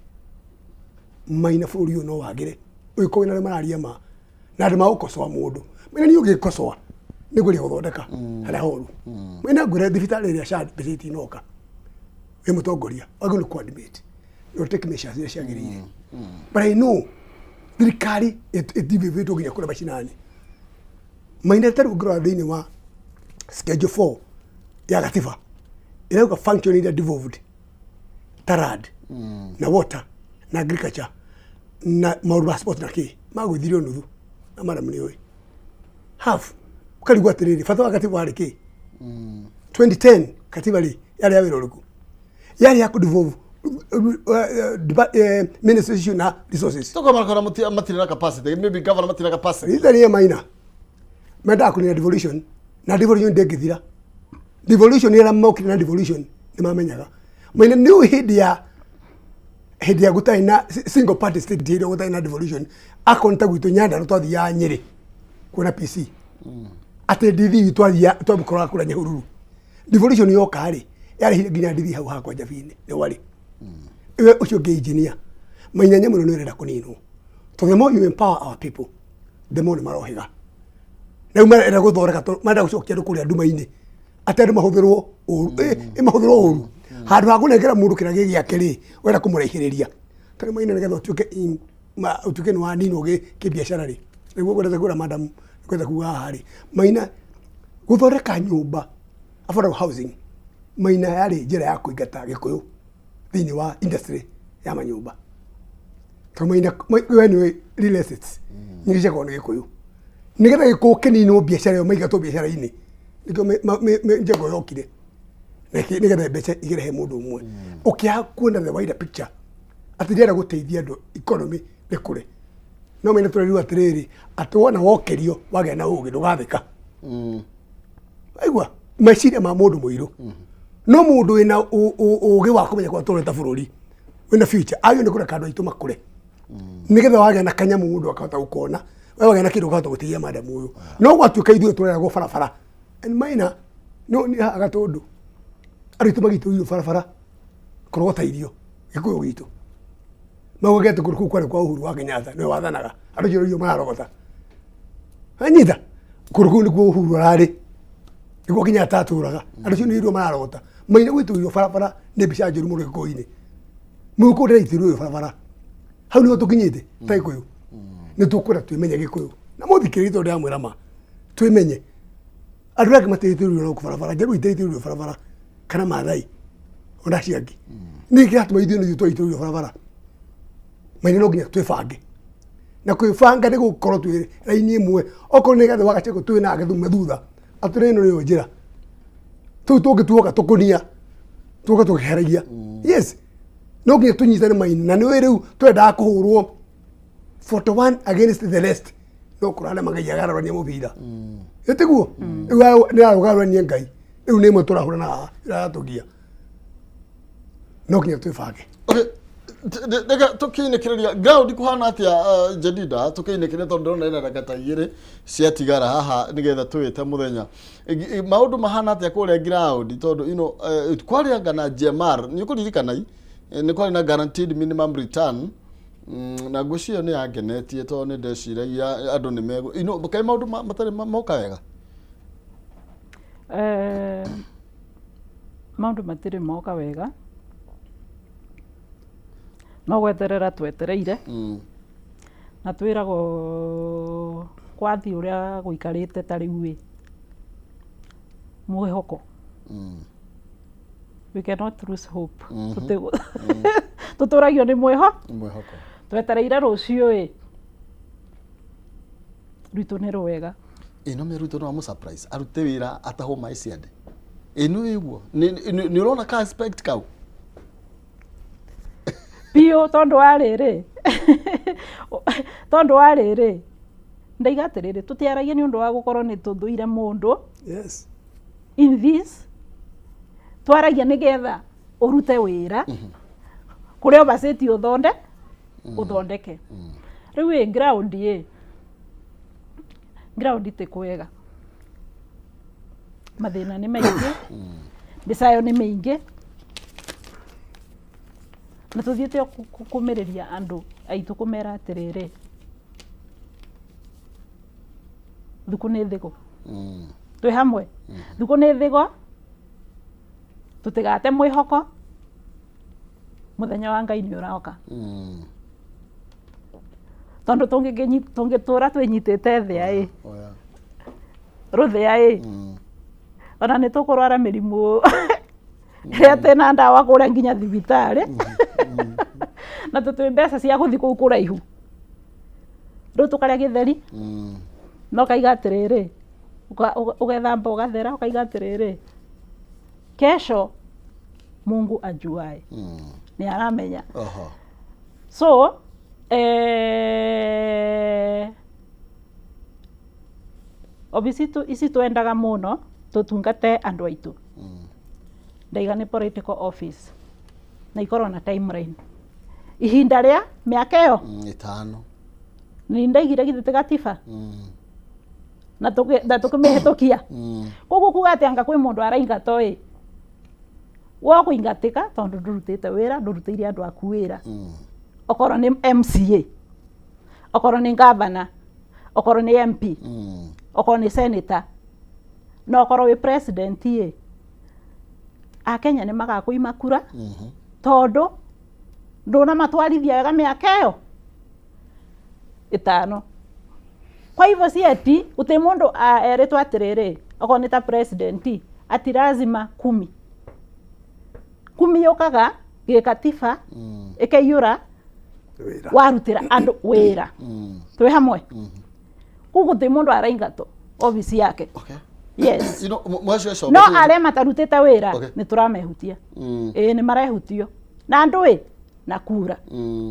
Maina, bũrũri ũyũ no wagĩre ũgĩkorwo wĩna arĩa mararia ma na andũ magũkocoa mũndũ. Maina, niĩ ũngĩkocoa nĩ ngũgeria gũthondeka harĩa horu. Maina, ngwĩre thibitarĩ ĩrĩa SHA mbeca itinoka, wĩ mũtongoria wagĩrĩirwo nĩ kũ-admit na take measures iria ciagĩrĩire, but I know thirikari ĩtivĩvĩtwo nginya kũrĩa macinani. Maina, tarĩu ũngĩrora thĩinĩ wa schedule 4 ya gatiba, ĩrauga function iria devolved ta land na water na agriculture na maũndũ ma sport na kĩ magũithirio nuthu na madam nĩ ũĩ half. Ũkarigwo atĩrĩrĩ, bata wa katiba warĩ kĩ 2010? Katiba rĩ yarĩ ya wĩra ũrĩkũ? Yarĩ ya kũdevolve ministry icio na resources. Toko marakora matirĩ na capacity, maybe governor matirĩ na capacity. Rita rĩrĩa maina mendaga kũnina devolution, na devolution ndĩngĩthira. Devolution ĩrĩa mokire na devolution nĩ mamenyaga. Maina, nĩ ũĩ hĩndĩ ya gũtarĩ na single party state, hĩndĩ ĩrĩa gũtarĩ na devolution, akorwo nĩ ta gwitũ Nyandarua twathiaga Nyĩrĩ kuona PC atĩ ndithi twathiaga twamũkoraga kũrĩa Nyahururu. Devolution yoka rĩ, yarehire nginya ndithi hau hakwa Njabi-inĩ nĩ warĩ ĩwe ũcio ũngĩ engineer. Maina, nyamũ ĩno nĩ ĩrenda kũninwo. So the more you empower our people, the more nĩ marohĩga. Rĩu marenda gũthondeka marenda gũcokia andũ kũrĩa nduma-inĩ atĩ andũ mahũthĩrwo ũru, ĩ mahũthĩrwo ũru handũ ha kũnengera mũndũ kĩrĩa gĩ gĩake rĩ, ũrenda kũmũraihĩrĩria. Tarĩu Maina, nĩgetha ũtuĩke ũtuĩke nĩ waninwo kĩbiacara rĩ, nĩguo ngwendete kwĩra madam, ngwenda kuga haha rĩ, Maina, gũthondeka nyũmba, affordable housing, Maina, yarĩ njĩra ya kũingata Gĩkũyũ thĩinĩ wa industry ya manyũmba, tondũ Maina, we nĩũĩ real estates nyingĩ ciakorwo nĩ Gĩkũyũ. Nĩgetha gĩkũyũ kĩninwo biacara ĩyo, maingatwo biacara-inĩ, nĩkĩo njengo yokire na nĩgetha mbeca igĩrehe mũndũ ũmwe. Ũkĩaga kuona the wider picture atĩ ndĩrenda gũteithia andũ economy ĩkũre. No Maina, tũrerirwo atĩrĩrĩ, atĩ wona wokĩrio wagĩa na ũgĩ ndũgathĩka. Aigua meciria ma mũndũ mũirũ, no mũndũ wĩna ũgĩ wa kũmenya kũrĩa tũreta bũrũri wĩna future agĩrĩirwo nĩ kũreka andũ aitũ makũre, nĩgetha wagĩa na kanyamũ mũndũ akahota gũkona, we wagĩa na kĩndũ ũkahota gũteithia madam ũyũ. No gwatuĩka ithuĩ tũreragwo barabara and Maina no nĩ haha Gatũndũ andũ aitũ magitũ irio barabara kũrogota irio Gĩkũyũ gitũ maugĩte kũndũ kũu kwarĩ kwa Uhuru wa Kenyatta, nĩwe wathanaga. Andũ acio irio mararogota anyita kũndũ kũu nĩkuo Uhuru ararĩ, nĩkuo Kenyatta atũraga. Andũ acio nĩ irio mararogota. Maina, gwitũ irio barabara nĩ mbica njũru mũno Gĩkũyũ-inĩ. Mũgĩkũyũ ndaraitĩrwo irio barabara. Hau nĩho tũkinyĩte ta Gĩkũyũ. Nĩ tũkwenda twĩmenye Gĩkũyũ. Na mũthikĩrĩrie tondũ ndĩramwĩra ma. Twĩmenye. Andũ arĩa angĩ mateithĩrĩirio na gũkũ barabara, Njaruo iteithĩrĩirio barabara kana Maathai ona acio angĩ. Nĩ kĩratũma ithuĩ nĩ ithuĩ twaitĩrĩirio barabara. Maina no nginya twĩbange. Na kwĩbanga nĩ gũkorwo twĩ raini ĩmwe. Okorwo nĩ Gathĩ wa Gachagua twĩ nake thume thutha. Atũrĩ ĩno nĩyo njĩra. Tũu tũngĩ tuoka tũkũnia. Tuoka tũkĩheragia. Yes. No nginya tũnyitane maina. Na nĩũĩ rĩu twendaga kũhũrwo 41 against the rest. No kũrarema Ngai agarũrania mũbira. Ĩtiguo? Rĩu nĩ arũgarũrania Ngai. Rĩu nĩ ĩmwe tũrahũra na haha ĩratũgia. No nginya twĩbange. Okay. Reke tũkĩinĩkĩrĩria ground kũhana atĩa Jedida tũkĩinĩkĩrĩria tondũ ndĩrona ĩna ndagĩka ta igĩrĩ ciatigara haha nĩgetha tũwĩte mũthenya. Maũndũ mahana atĩa kũrĩa ground tondũ you know, kwarĩ anga na GMR nĩ ũkũririkana nĩ kwarĩ na guaranteed minimum return na ngwĩciria nĩ yangenetie tondũ nĩ ndeciragia andũ nĩ megũ you know, kaĩ maũndũ matarĩ moka wega. Maũndũ matirĩ moka wega no gweterera twetereire na twĩragwo kwathiĩ ũrĩa gũikarĩte ta rĩu ĩ, mwĩhoko we cannot lose hope. Tũtũragio nĩ mwĩhoko. Twetereire rũciũ ĩ, rwitũ nĩ rwega. Ĩ no Ruto no amũ surprise arute wĩra atahwo maĩ ciande. Ĩ nĩ ũguo nĩ ũrona ka aspect kau. Biũ tondũ wa rĩrĩ tondũ wa rĩrĩ ndaiga atĩrĩrĩ tũtiaragia nĩ ũndũ wa gũkorwo nĩ tũthũire mũndũ. Yes. In this twaragia nĩgetha ũrute wĩra kũrĩa ũbacĩtie ũthonde ũthondeke. Rĩu ĩ ground ĩ ground ti kwega, mathĩna nĩ maingĩ, mĩcayo nĩ mĩingĩ, na tũthiĩte o kũmĩrĩria andũ aitũ kũmera atĩrĩrĩ, thukũ nĩ thĩgo, twĩ hamwe, thukũ nĩ thĩgo, tũtigate mwĩhoko, mũthenya wa Ngai nĩ ũroka. Tondũ tũngĩtũra twĩnyitĩte thĩa ĩ, rũthĩa ĩ, ona nĩ tũkũrwara mĩrimũ ĩrĩa tĩna ndawa kũrĩa nginya thibitarĩ, na tũtwĩ mbeca cia gũthiĩ kũu kũraihu. Rĩu tũkarĩa gĩtheri, na ũkaiga atĩrĩrĩ, ũgethamba ũgathera, ũkaiga atĩrĩrĩ, kesho Mungu ajuae, nĩ aramenya. So obici ici twendaga mũno tũtungate andũ aitũ. Ndaiga nĩ political office na ikorwo na timeline. Ihinda rĩa mĩaka ĩyo ĩtano. Nĩ ndaigire githĩ ti gatiba na tũkĩmĩhĩtũkia. Koguo kuga atĩ anga kwĩ mũndũ araingatwo ĩ, wokũingatĩka tondũ ndũrutĩte wĩra, ndũrutĩire andũ aku wĩra. Okorwo nĩ MCA, okorwo nĩ governor, okorwo nĩ MP, okorwo nĩ senator, na okorwo wĩ president ĩ, Akenya nĩ magakũima kura tondũ ndũnamatwarithia wega mĩaka ĩyo ĩtano. Kwa hivyo si ati gũtirĩ mũndũ erĩtwo atĩrĩrĩ, okorwo nĩ ta president ati lazima kumi. Kumi yũkaga gĩkatiba ĩkaiyũra warutĩra andũ wĩra. Twĩ hamwe? Koguo gũtirĩ mũndũ araingatwo obici yake. Yes. You know, mwacio No arĩa matarutĩte wĩra nĩ tũramehutia. Ĩĩ nĩ marehutio. Na andũ ĩ na kura.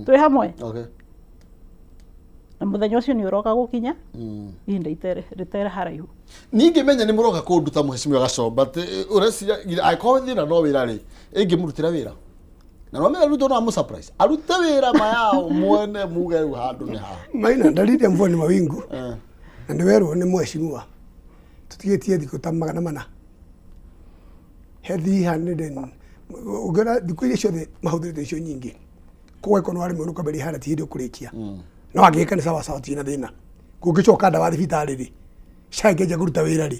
Twĩ hamwe? Na mũthenya ũcio nĩ ũroka gũkinya ihinda rĩtere haraihu. Ningĩ menya nĩ mũroka kũnduta mheshimiwa Gachomba ũreciria angĩkorwo thĩna no wĩra rĩ, ĩngĩmũrutĩra wĩra. Na no menya Ruto no amũ surprise. Arute wĩra mayao mwene muge rĩu handũ nĩ haha. Maina dalili ya mvua ni mawingu. Na nĩ werwo nĩ mheshimiwa tũtigĩtie thikũ ta 400. He 300 and ũngĩona thikũ iria ciothe mahũthĩrĩte icio nyingĩ. Koguo angĩkorwo nĩ warĩmwo nĩ ũkwambĩrĩria harĩa ti hĩndĩ ũkũrĩkia. No angĩka nĩ sawa sawa tina thĩna. Kũngĩcoka ndawa thibitarĩ rĩ, SHA ĩngĩanjia kũruta wĩra rĩ,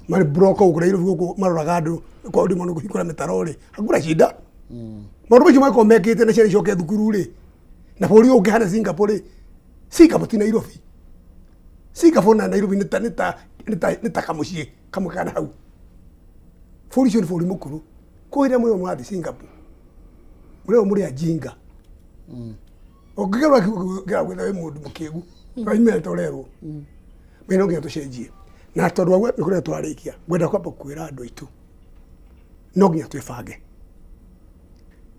marĩ block gũkũ Nairobi gũkũ maroraga andũ kwa ũndũ mũno kũhingũra mĩtaro rĩ, hakuna shida. Maũndũ macio mangĩkorwo mekĩte na ciana icoke thukuru rĩ, na bũrũri ũyũ ũngĩhana Singapore rĩ, Singapore ti Nairobi. Singapore na Nairobi nĩ ta nĩ ta nĩ ta nĩ ta kamũciĩ kamwe kana hau. Bũrũri ũcio nĩ bũrũri mũkũrũ. Kwĩ rĩrĩa mũrĩ mũrathiĩ Singapore, mũrĩ mũrĩ ajinga. Ũngĩgerwo kĩra gwetha wĩ mũndũ mũkĩgu. Waimĩra ta ũrerwo. Mimi no nginya tũcenjie. Na tondũ wa nĩ kũrĩa twarĩkia, ngwenda kwamba kwĩra andũ aitũ no nginya twĩbange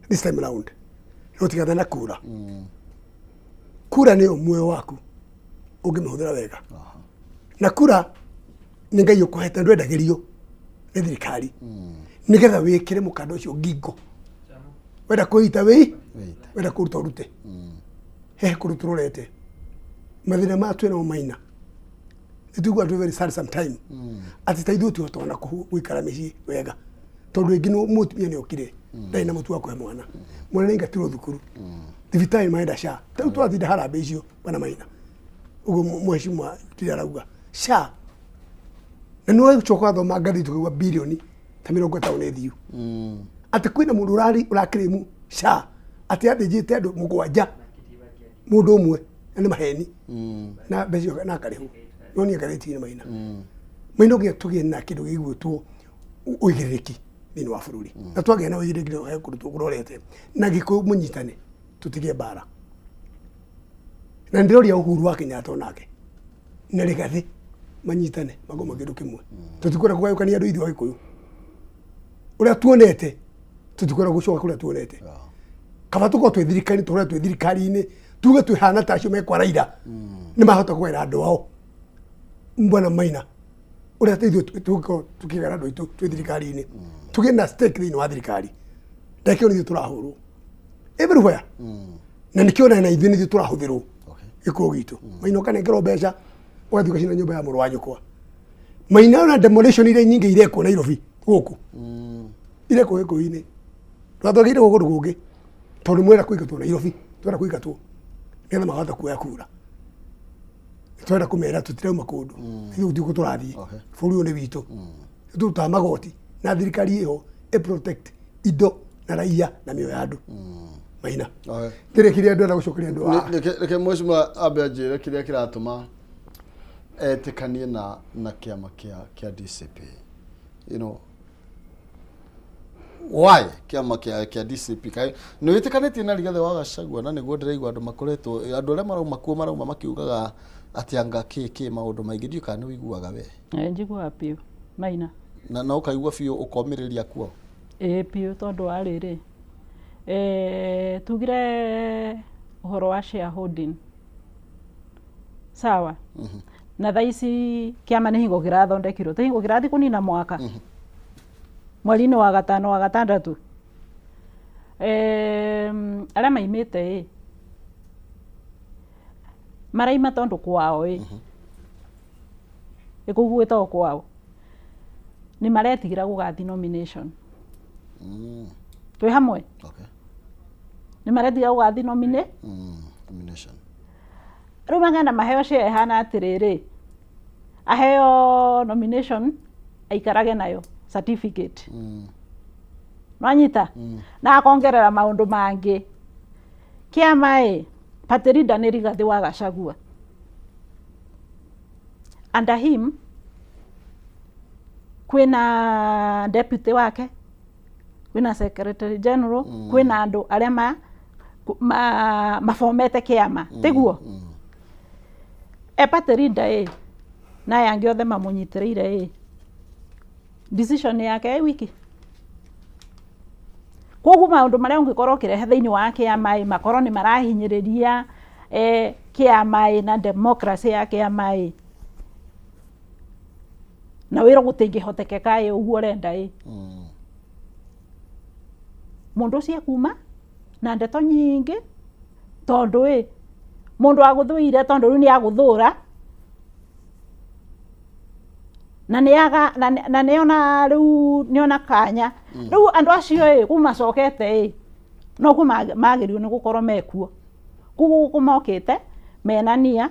this time round. No tigana na kura. Kura nĩyo muoyo waku ũngĩmĩhũthĩra wega. Na kura nĩ Ngai ũkũhete ndwendagĩrio nĩ thirikari nĩgetha wĩkĩre mũkanda ũcio ngingo. Wenda kwĩita wĩi, wenda kũruta ũrute. He kũndũ tũrorete mathĩna maya twĩ namo maina nĩ tuiguaga twĩ very sad sometime atĩ ta ithuĩ tũtihotaga na gũikara mĩciĩ wega tondũ rĩngĩ mũtumia nĩ okire ndarĩ na mũtu wa kũhe mwana, mwana nĩ aingatirwo thukuru, thibitarĩ marenda SHA. Ta rĩu tũratinda harambee icio bwana Maina, ũguo mheshimiwa Tuya arauga SHA, na nĩ wacoka wathoma ngathĩti ũkaigua birioni ta 50 nĩ thiu atĩ kwĩna mũndũ ũrarĩ ũrakĩrĩmu SHA atĩ athĩnjĩte andũ 7 mũndũ ũmwe na nĩ maheni na mbeca icio na akarĩhwo no niĩ ngathĩti-inĩ Maina. Maina no nginya tũgĩe na kĩndũ gĩgwĩtwo ũigĩrĩrĩki thĩinĩ wa bũrũri na twagĩa na ũigĩrĩrĩki no he kũndũ tũkũrorete na Gĩkũyũ mũnyitane tũtige mbara na ndĩroria Uhuru wa Kenyatta onake na Rigathĩ manyitane magoma kĩndũ kĩmwe. Tũtikwenda kũgayũkania andũ ithuĩ Agĩkũyũ ũrĩa tuonete, tũtikwenda gũcoka kũrĩa tuonete. Kaba tũkorwo twĩ thirikari tũrĩa twĩ thirikari-inĩ tuge twĩ hana ta acio mekwa Raila nĩ mahota kũgera andũ ao mbwana Maina ũrĩa ithuĩ tũngĩkorwo tũkĩgera andũ aitũ twĩ thirikari-inĩ tũgĩe na stake thĩinĩ wa thirikari ndekĩo nĩ ithuĩ tũrahũrwo everywhere na nĩkĩo na ithuĩ nĩ ithuĩ tũrahũthĩrwo gĩkũyũ gitũ. Maina ũkanengerwo mbeca ũgathiĩ ũgacina nyũmba ya mũrũ wa nyũkwa. Maina ona demolition iria nyingĩ irekwo Nairobi gũkũ irekwo gĩkũyũ-inĩ twatwagĩrĩire kũndũ kũngĩ tondũ mwenda kũingatwo Nairobi, twenda kũingatwo nĩgetha makahota kuoya kura. Twenda kũmera tũtirauma kũndũ, ithuĩ gũtirĩ kũ tũrathiĩ, bũrũri ũyũ nĩ witũ, tũrutaga magoti na thirikari ĩho ĩ protect indo na raia na mĩoyo ya andũ. Maina kĩrĩa kĩrĩa ndĩrenda gũcokeria andũ a Reke mheshimiwa ambe anjĩre kĩrĩa kĩratũma etĩkanie na kĩama kĩa DCP. You know why kĩama kĩa DCP kaĩ nĩ wĩtĩkanĩtie na Rigathĩ wa Gachagua na nĩguo ndĩraigua andũ makoretwo andũ arĩa marauma kuo marauma makiugaga atĩ anga kĩ kĩ maũndũ maingĩ ndiũĩ kana nĩ ũiguaga we. Njiguaga biũ Maina. Na ũkaigua biũ ũkomĩrĩria kuo. Ĩĩ biũ tondũ wa rĩrĩ, tugire ũhoro wa shareholding sawa na thaa ici kĩama nĩ hingo kĩrathondekirwo ti hingo kĩrathiĩ kũnina mwaka mweri-inĩ wa gatano wa gatandatũ. Arĩa maimĩte ĩ maraima tondũ kwao ĩ ĩ kũu gwĩtagwo kwao nĩ maretigĩra gũgathiĩ nomination. Twĩ hamwe? Nĩ maretigĩra gũgathiĩ nomination. Rĩu magenda maheo share ĩhana atĩrĩrĩ, aheo nomination aikarage nayo certificate. Nwanyita? Na akongerera maũndũ mangĩ. Kĩama ĩ, party leader nĩ Rigathĩ wa Gachagua. Under him kwĩna deputy wake, kwĩna secretary general, kwĩna andũ arĩa mabomete kĩama, tiguo? E party leader ĩ, na aya angĩ othe mamũnyitĩrĩire ĩ, decision yake ĩ wiki. Koguo maũndũ marĩa ũngĩkorwo ũkĩrehe thĩinĩ wa kĩama ĩ, makorwo nĩ marahinyĩrĩria kĩama ĩ, na democracy ya kĩama ĩ, na wĩrwo gũtingĩhotekeka ĩ, ũguo ũrenda ĩ, mũndũ ũcio ekuma na ndeto nyingĩ tondũ ĩ, mũndũ agũthũire tondũ rĩu nĩ agũthũra na nĩ na nĩona rĩu nĩona kanya. Rĩu andũ acio ĩ, kũu macokete ĩ, nokuo magĩrĩirwo nĩ gũkorwo mekuo. Koguo gũkũ mokĩte mena nia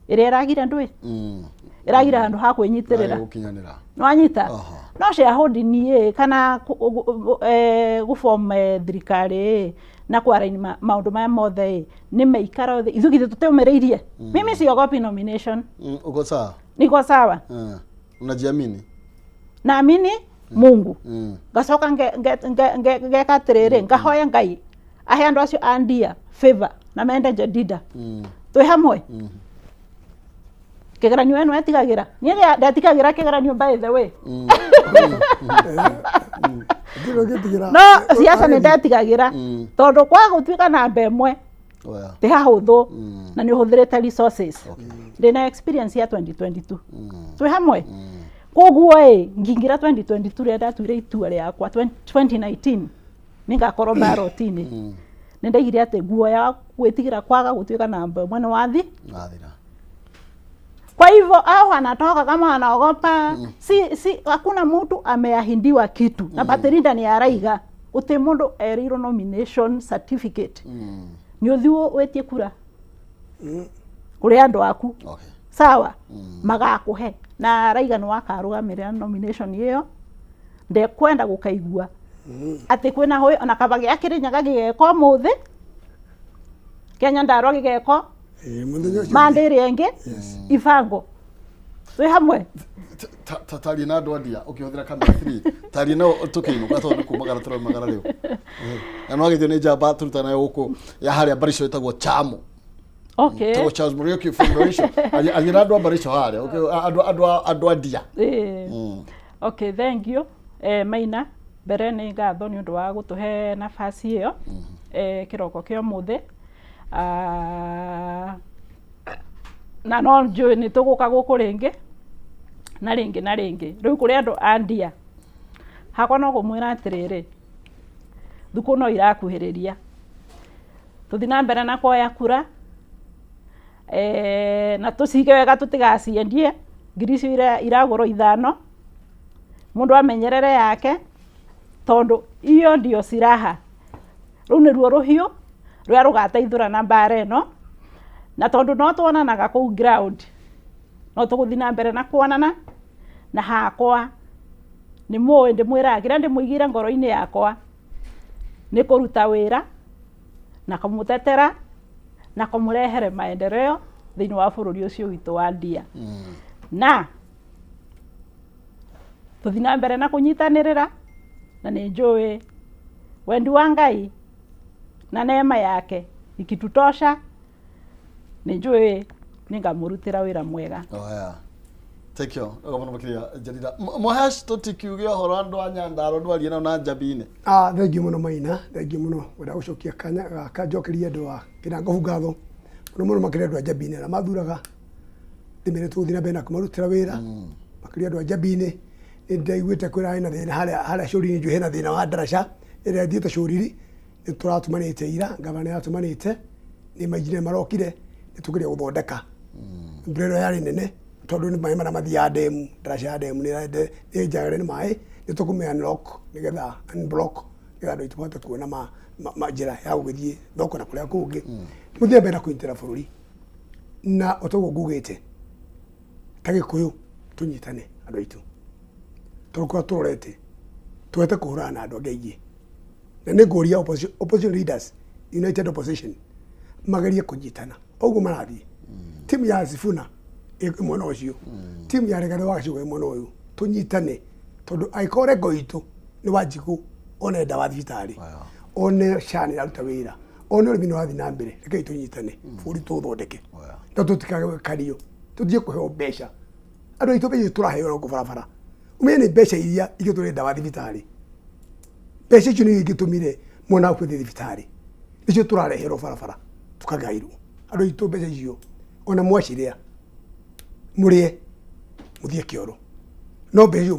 ĩrĩa ĩragire ndũĩ ĩragire handũ ha kwĩnyitĩrĩra. Gũkinyanĩra. Nĩwanyita? No shareholding ĩ, kana gũform thirikari ĩ, Na kwaraini maũndũ maya mothe ĩ nĩ meikaro thĩ, ithuĩ githĩ tũtĩũmĩrĩirie? Mimi siogopi nomination. Uko sawa? Niko sawa. Unajiamini? Naamini Mungu. Ngacoka ngeka atĩrĩrĩ, ngahoya Ngai ahe andũ acio a ndia favor na mende Jedida. Twĩ hamwe. Kĩgeranio ĩno etigagĩra, niĩ ndetigagĩra kĩgeranio, by the way. Ndirĩ ũngĩtigĩra. No siasa nĩ ndetigagĩra, tondũ kwa gũtuĩka namba ĩmwe ti hahũthũ na nĩ ũhũthĩrĩte resources. Ndĩna experience ya 2022, twĩ hamwe. Koguo ĩ ngingĩra 2022, rĩrĩa ndatuire itua rĩakwa 2019 nĩngakorwo ballot-inĩ, nĩ ndaigire atĩ guoya wa gwĩtigĩra kwaga gũtuĩka namba ĩmwe nĩ wathi. Wathira. Kwa hivyo hao wanatoka kama wanaogopa. Si hakuna mtu ameahidiwa kitu na Baterinda ni araiga uti mundu erirwo nomination certificate ni uthiĩ wĩtie kura kũrĩ andũ aku. Sawa, magakuhe na araiga nĩ wakarũgamĩrĩra nomination ĩyo, ndekwenda gũkaigua atĩ kwĩna hũĩ ona kaba gĩa Kĩrĩnyaga gĩgeka ũmũthĩ, kĩa Nyandarua gĩgeka Ĩĩ, mũthenya ũcio. Mande ĩrĩa ĩngĩ ibango. Twĩ hamwe. Tarie na andũ andia ũkĩhũthĩra kamera 3, tarie nao tũkĩinũka, tondũ nĩ kumagara tũraumagara rĩu. Na no agithio nĩ njamba tũruta nayo gũkũ ya harĩa Barisho ĩtagwo Chamo. Ĩtagwo Charles Muriuki from Barisho. Arie na andũ a Barisho harĩa. Okay, andũ andia. Ĩĩ. Okay, thank you. Maina, mbere nĩ ngatho nĩ ũndũ wa gũtũhe nafasi ĩyo kĩroko kĩa ũmũthĩ. Ah, na no njũĩ nĩ tũgũka gũkũ rĩngĩ na rĩngĩ na rĩngĩ. Rĩu kũrĩ andũ a ndia hakwa, no kũmwĩra atĩrĩrĩ, thukũ no irakuhĩrĩria, tũthi na mbere na kuoya kura na tũcige wega, tũtigaciendie. Ngiri icio iragũrwo 5, mũndũ amenyerere yake, tondũ iyo ndio silaha. Rũu nĩruo rũhiũ rũrĩa rũgateithũra na mbara ĩno. Na tondũ no tuonanaga kũu ground, no tũgũthiĩ na mbere na kuonana. Na hakwa nĩ mũĩ ndĩmwĩraga kĩrĩa ndĩmũigĩire ngoro-inĩ yakwa nĩ kũruta wĩra na kũmũtetera na kũmũrehere maendeleo thĩinĩ wa bũrũri ũcio witũ wa ndia, na tũthiĩ na mbere na kũnyitanĩrĩra. Na nĩ njũĩ wendi wa Ngai na neema yake ikitutosha, nĩ njũĩ nĩngamũrutĩra wĩra mwega. Oh, yeah. Thank you. Ũguo mũno makĩria, Jerida. Mũhesh, tũtikiuge ũhoro andũ a Nyandarua ndwarie nao na Njabinĩ. Ah, thengiũ mũno Maina, thengiũ mũno. Ngwenda gũcokia kanya gaka njokerie andũ a Kĩnangobu ngatho mũno mũno, makĩria andũ a Njabinĩ arĩa mathuraga. Ndĩmere tũgũthiĩ na mbere na kũmarutĩra wĩra, makĩria andũ a Njabinĩ. Nĩ ndaiguĩte kwĩra hena thĩna harĩa Cũriri, njũĩ hena thĩna wa ndaraca ĩrĩa ĩthiĩte Cũriri. Nĩ tũratũmanĩte ira, ngavana nĩ aratũmanĩte, nĩ mainjinia marokire, nĩ tũgeria gũthondeka. Mbura ĩno yarĩ nene, tondũ nĩ maĩ marĩa mathiaga ndemu, ndaraca ya ndemu nĩ njagĩre nĩ maĩ, nĩ tũkũmĩ unlock nĩgetha unblock, nĩgetha andũ aitũ mahote kuona ma njĩra ya gũgĩthiĩ thoko na kũrĩa kũngĩ. Mũthiĩ mbere na kũnyitĩra bũrũri, na o toguo ngugĩte, ta Gĩkũyũ tũnyitane andũ aitũ, tondũ kũrĩa tũrorete tũhete kũhũrana na andũ angĩ aingĩ. Na nĩ ngũria opposition leaders, united opposition, magerie kũnyitana ũguo marathiĩ. Timu ya Sifuna ĩ mwena ũcio, timu ya Rigathĩ wa Gachagua ĩ mwena ũyũ, tũnyitane, tondũ angĩkorwo rengo itũ nĩ Wanjikũ one ndawa thibitarĩ, one SHA nĩ ĩraruta wĩra, one ũrĩmi nĩ ũrathiĩ na mbere, rekei tũnyitane bũrũri tũũthondeke, na tũtikagario tũthiĩ kũheo mbeca. Andũ aitũ, mbeca icio tũraheo gũkũ barabara, ũmenye nĩ mbeca iria ingĩtũrĩre ndawa thibitarĩ. Mbeca icio nĩ ingĩtũmire mwana waku athiĩ thibitarĩ, nĩcio tũrareherwo barabara tũkagaĩrwo. Andũ aitũ, mbeca icio ona mwacirĩa, mũrĩe mũthiĩ kĩoro, no mbeca icio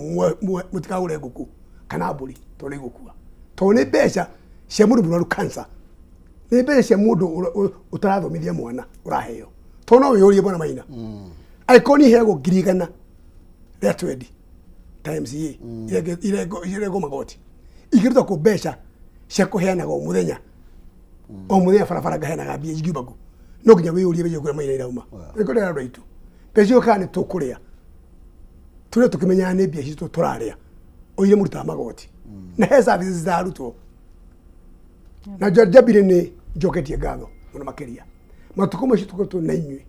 mũtikagũre ngũkũ kana mbũri, tondũ nĩ igũkua, tondũ nĩ mbeca cia mũndũ mũrwaru cancer, nĩ mbeca cia mũndũ ũtarathomithia mwana ũraheo. Tondũ no wĩyũrie, bwana Maina, angĩkorwo niĩ heagwo 100,000 rĩa twendi ta MCA, irengo magoti, ingĩruta kũ mbeca cia kũheanaga o mũthenya o mũthenya barabara ngaheanaga mbia ingiuma kũ? No nginya wĩyũrie mbeca kũrĩa Maina irauma. Nĩkũrĩa andũ aitũ mbeca icio, kana nĩ tũkũrĩa tũrĩa tũkĩmenyaga nĩ mbia citũ tũrarĩa, o iria mũrutaga magoti, na he services zitarutwo. Na njambire nĩ njoketie ngatho mũno makĩria matukũ macio tũkoretwo na inyuĩ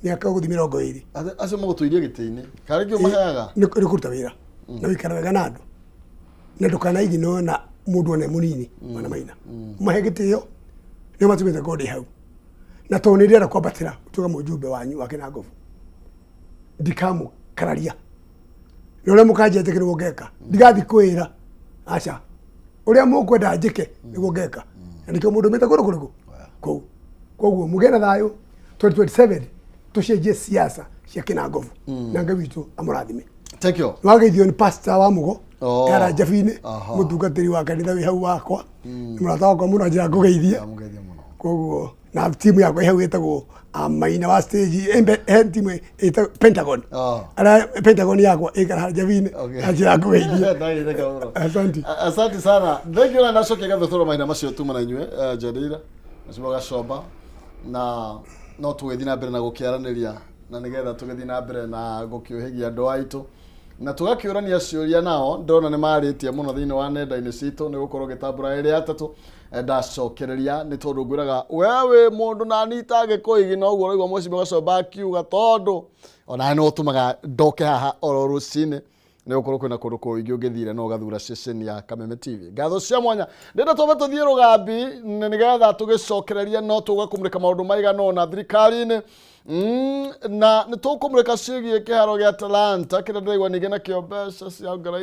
mĩaka gũthiĩ 20. Acio magũtũirie gĩtĩ-inĩ karĩ kĩo maheaga. Nĩ kũruta wĩra na wĩikara wega na andũ na ndũkanaiginwo na mũndũ ona mũnini ona maina mahe gĩtĩo nĩo matũmĩte ngorwo ndĩ hau na tondũ nĩ ndĩrenda kwambatĩra gũtuĩka mũjumbe wanyu wa Kĩnangobu, ndikamũkararia na ũrĩa mũkanjia njĩke nĩguo ngeka, ndigathiĩ kwĩra aca, ũrĩa mũkwenda njĩke nĩguo ngeka, na nĩkĩo mũndũ mĩte kũndũ kũrĩkũ kũu. Koguo mũgĩe na thayũ 2027, tũcenjie siasa cia Kĩnangobu na Ngai witũ amũrathime. Thank you. Nĩwageithio nĩ pastor wa Mũgo. Oh. Yara Njabinĩ. Mũtungatĩri wa kanitha wĩ hau wakwa, nĩ mũrata wakwa mũno, njĩra ngũgeithie. Ndamũgeithia mũno. Koguo na timu yakwa ĩ hau ĩtagwo Maina wa stage he timu ĩtagwo Pentagon. Arĩa Pentagon yakwa ĩkara Njabinĩ. Na njĩra ngũgeithie. Ndagĩtheka mũno. Asante. Asante sana, thank you, na ndacokia ngatho tondũ mahinda macio tuma na inyuĩ Njanĩra Mheshimiwa Gacomba, na no tũgĩthiĩ na mbere na gũkĩaranĩria na nĩgetha tũgĩthiĩ na mbere na gũkĩũhĩgia andũ aitũ na tũgakĩũrania ciũria nao. Ndona nĩ marĩtie mũno thĩinĩ wa nenda-inĩ citũ nĩ gũkorwo gĩtambũra ĩrĩ atatũ. Ndacokereria nĩ tondũ ngwĩraga we wĩ mũndũ na nitangĩkũigi noguo ũraigua Mheshimiwa Gacomba akiuga, tondũ ona nĩ ũtũmaga ndoke haha oro rũcinĩ nĩ gũkorwo kwĩna kũndũ kũingĩ ũngĩthire no ũgathura ceceni ya Kameme TV. Ngatho cia mwanya, ndĩrenda twambe tũthiĩ rũgambi na nĩgetha tũgĩcokererie no tũge kũmũrĩka maũndũ maigana ũna thirikari-inĩ, na nĩ tũkũmũrĩka ciĩgiĩ kĩharo gĩa Talanta kĩrĩa ndĩraigua ningĩ nakĩo mbeca ciongereirwo.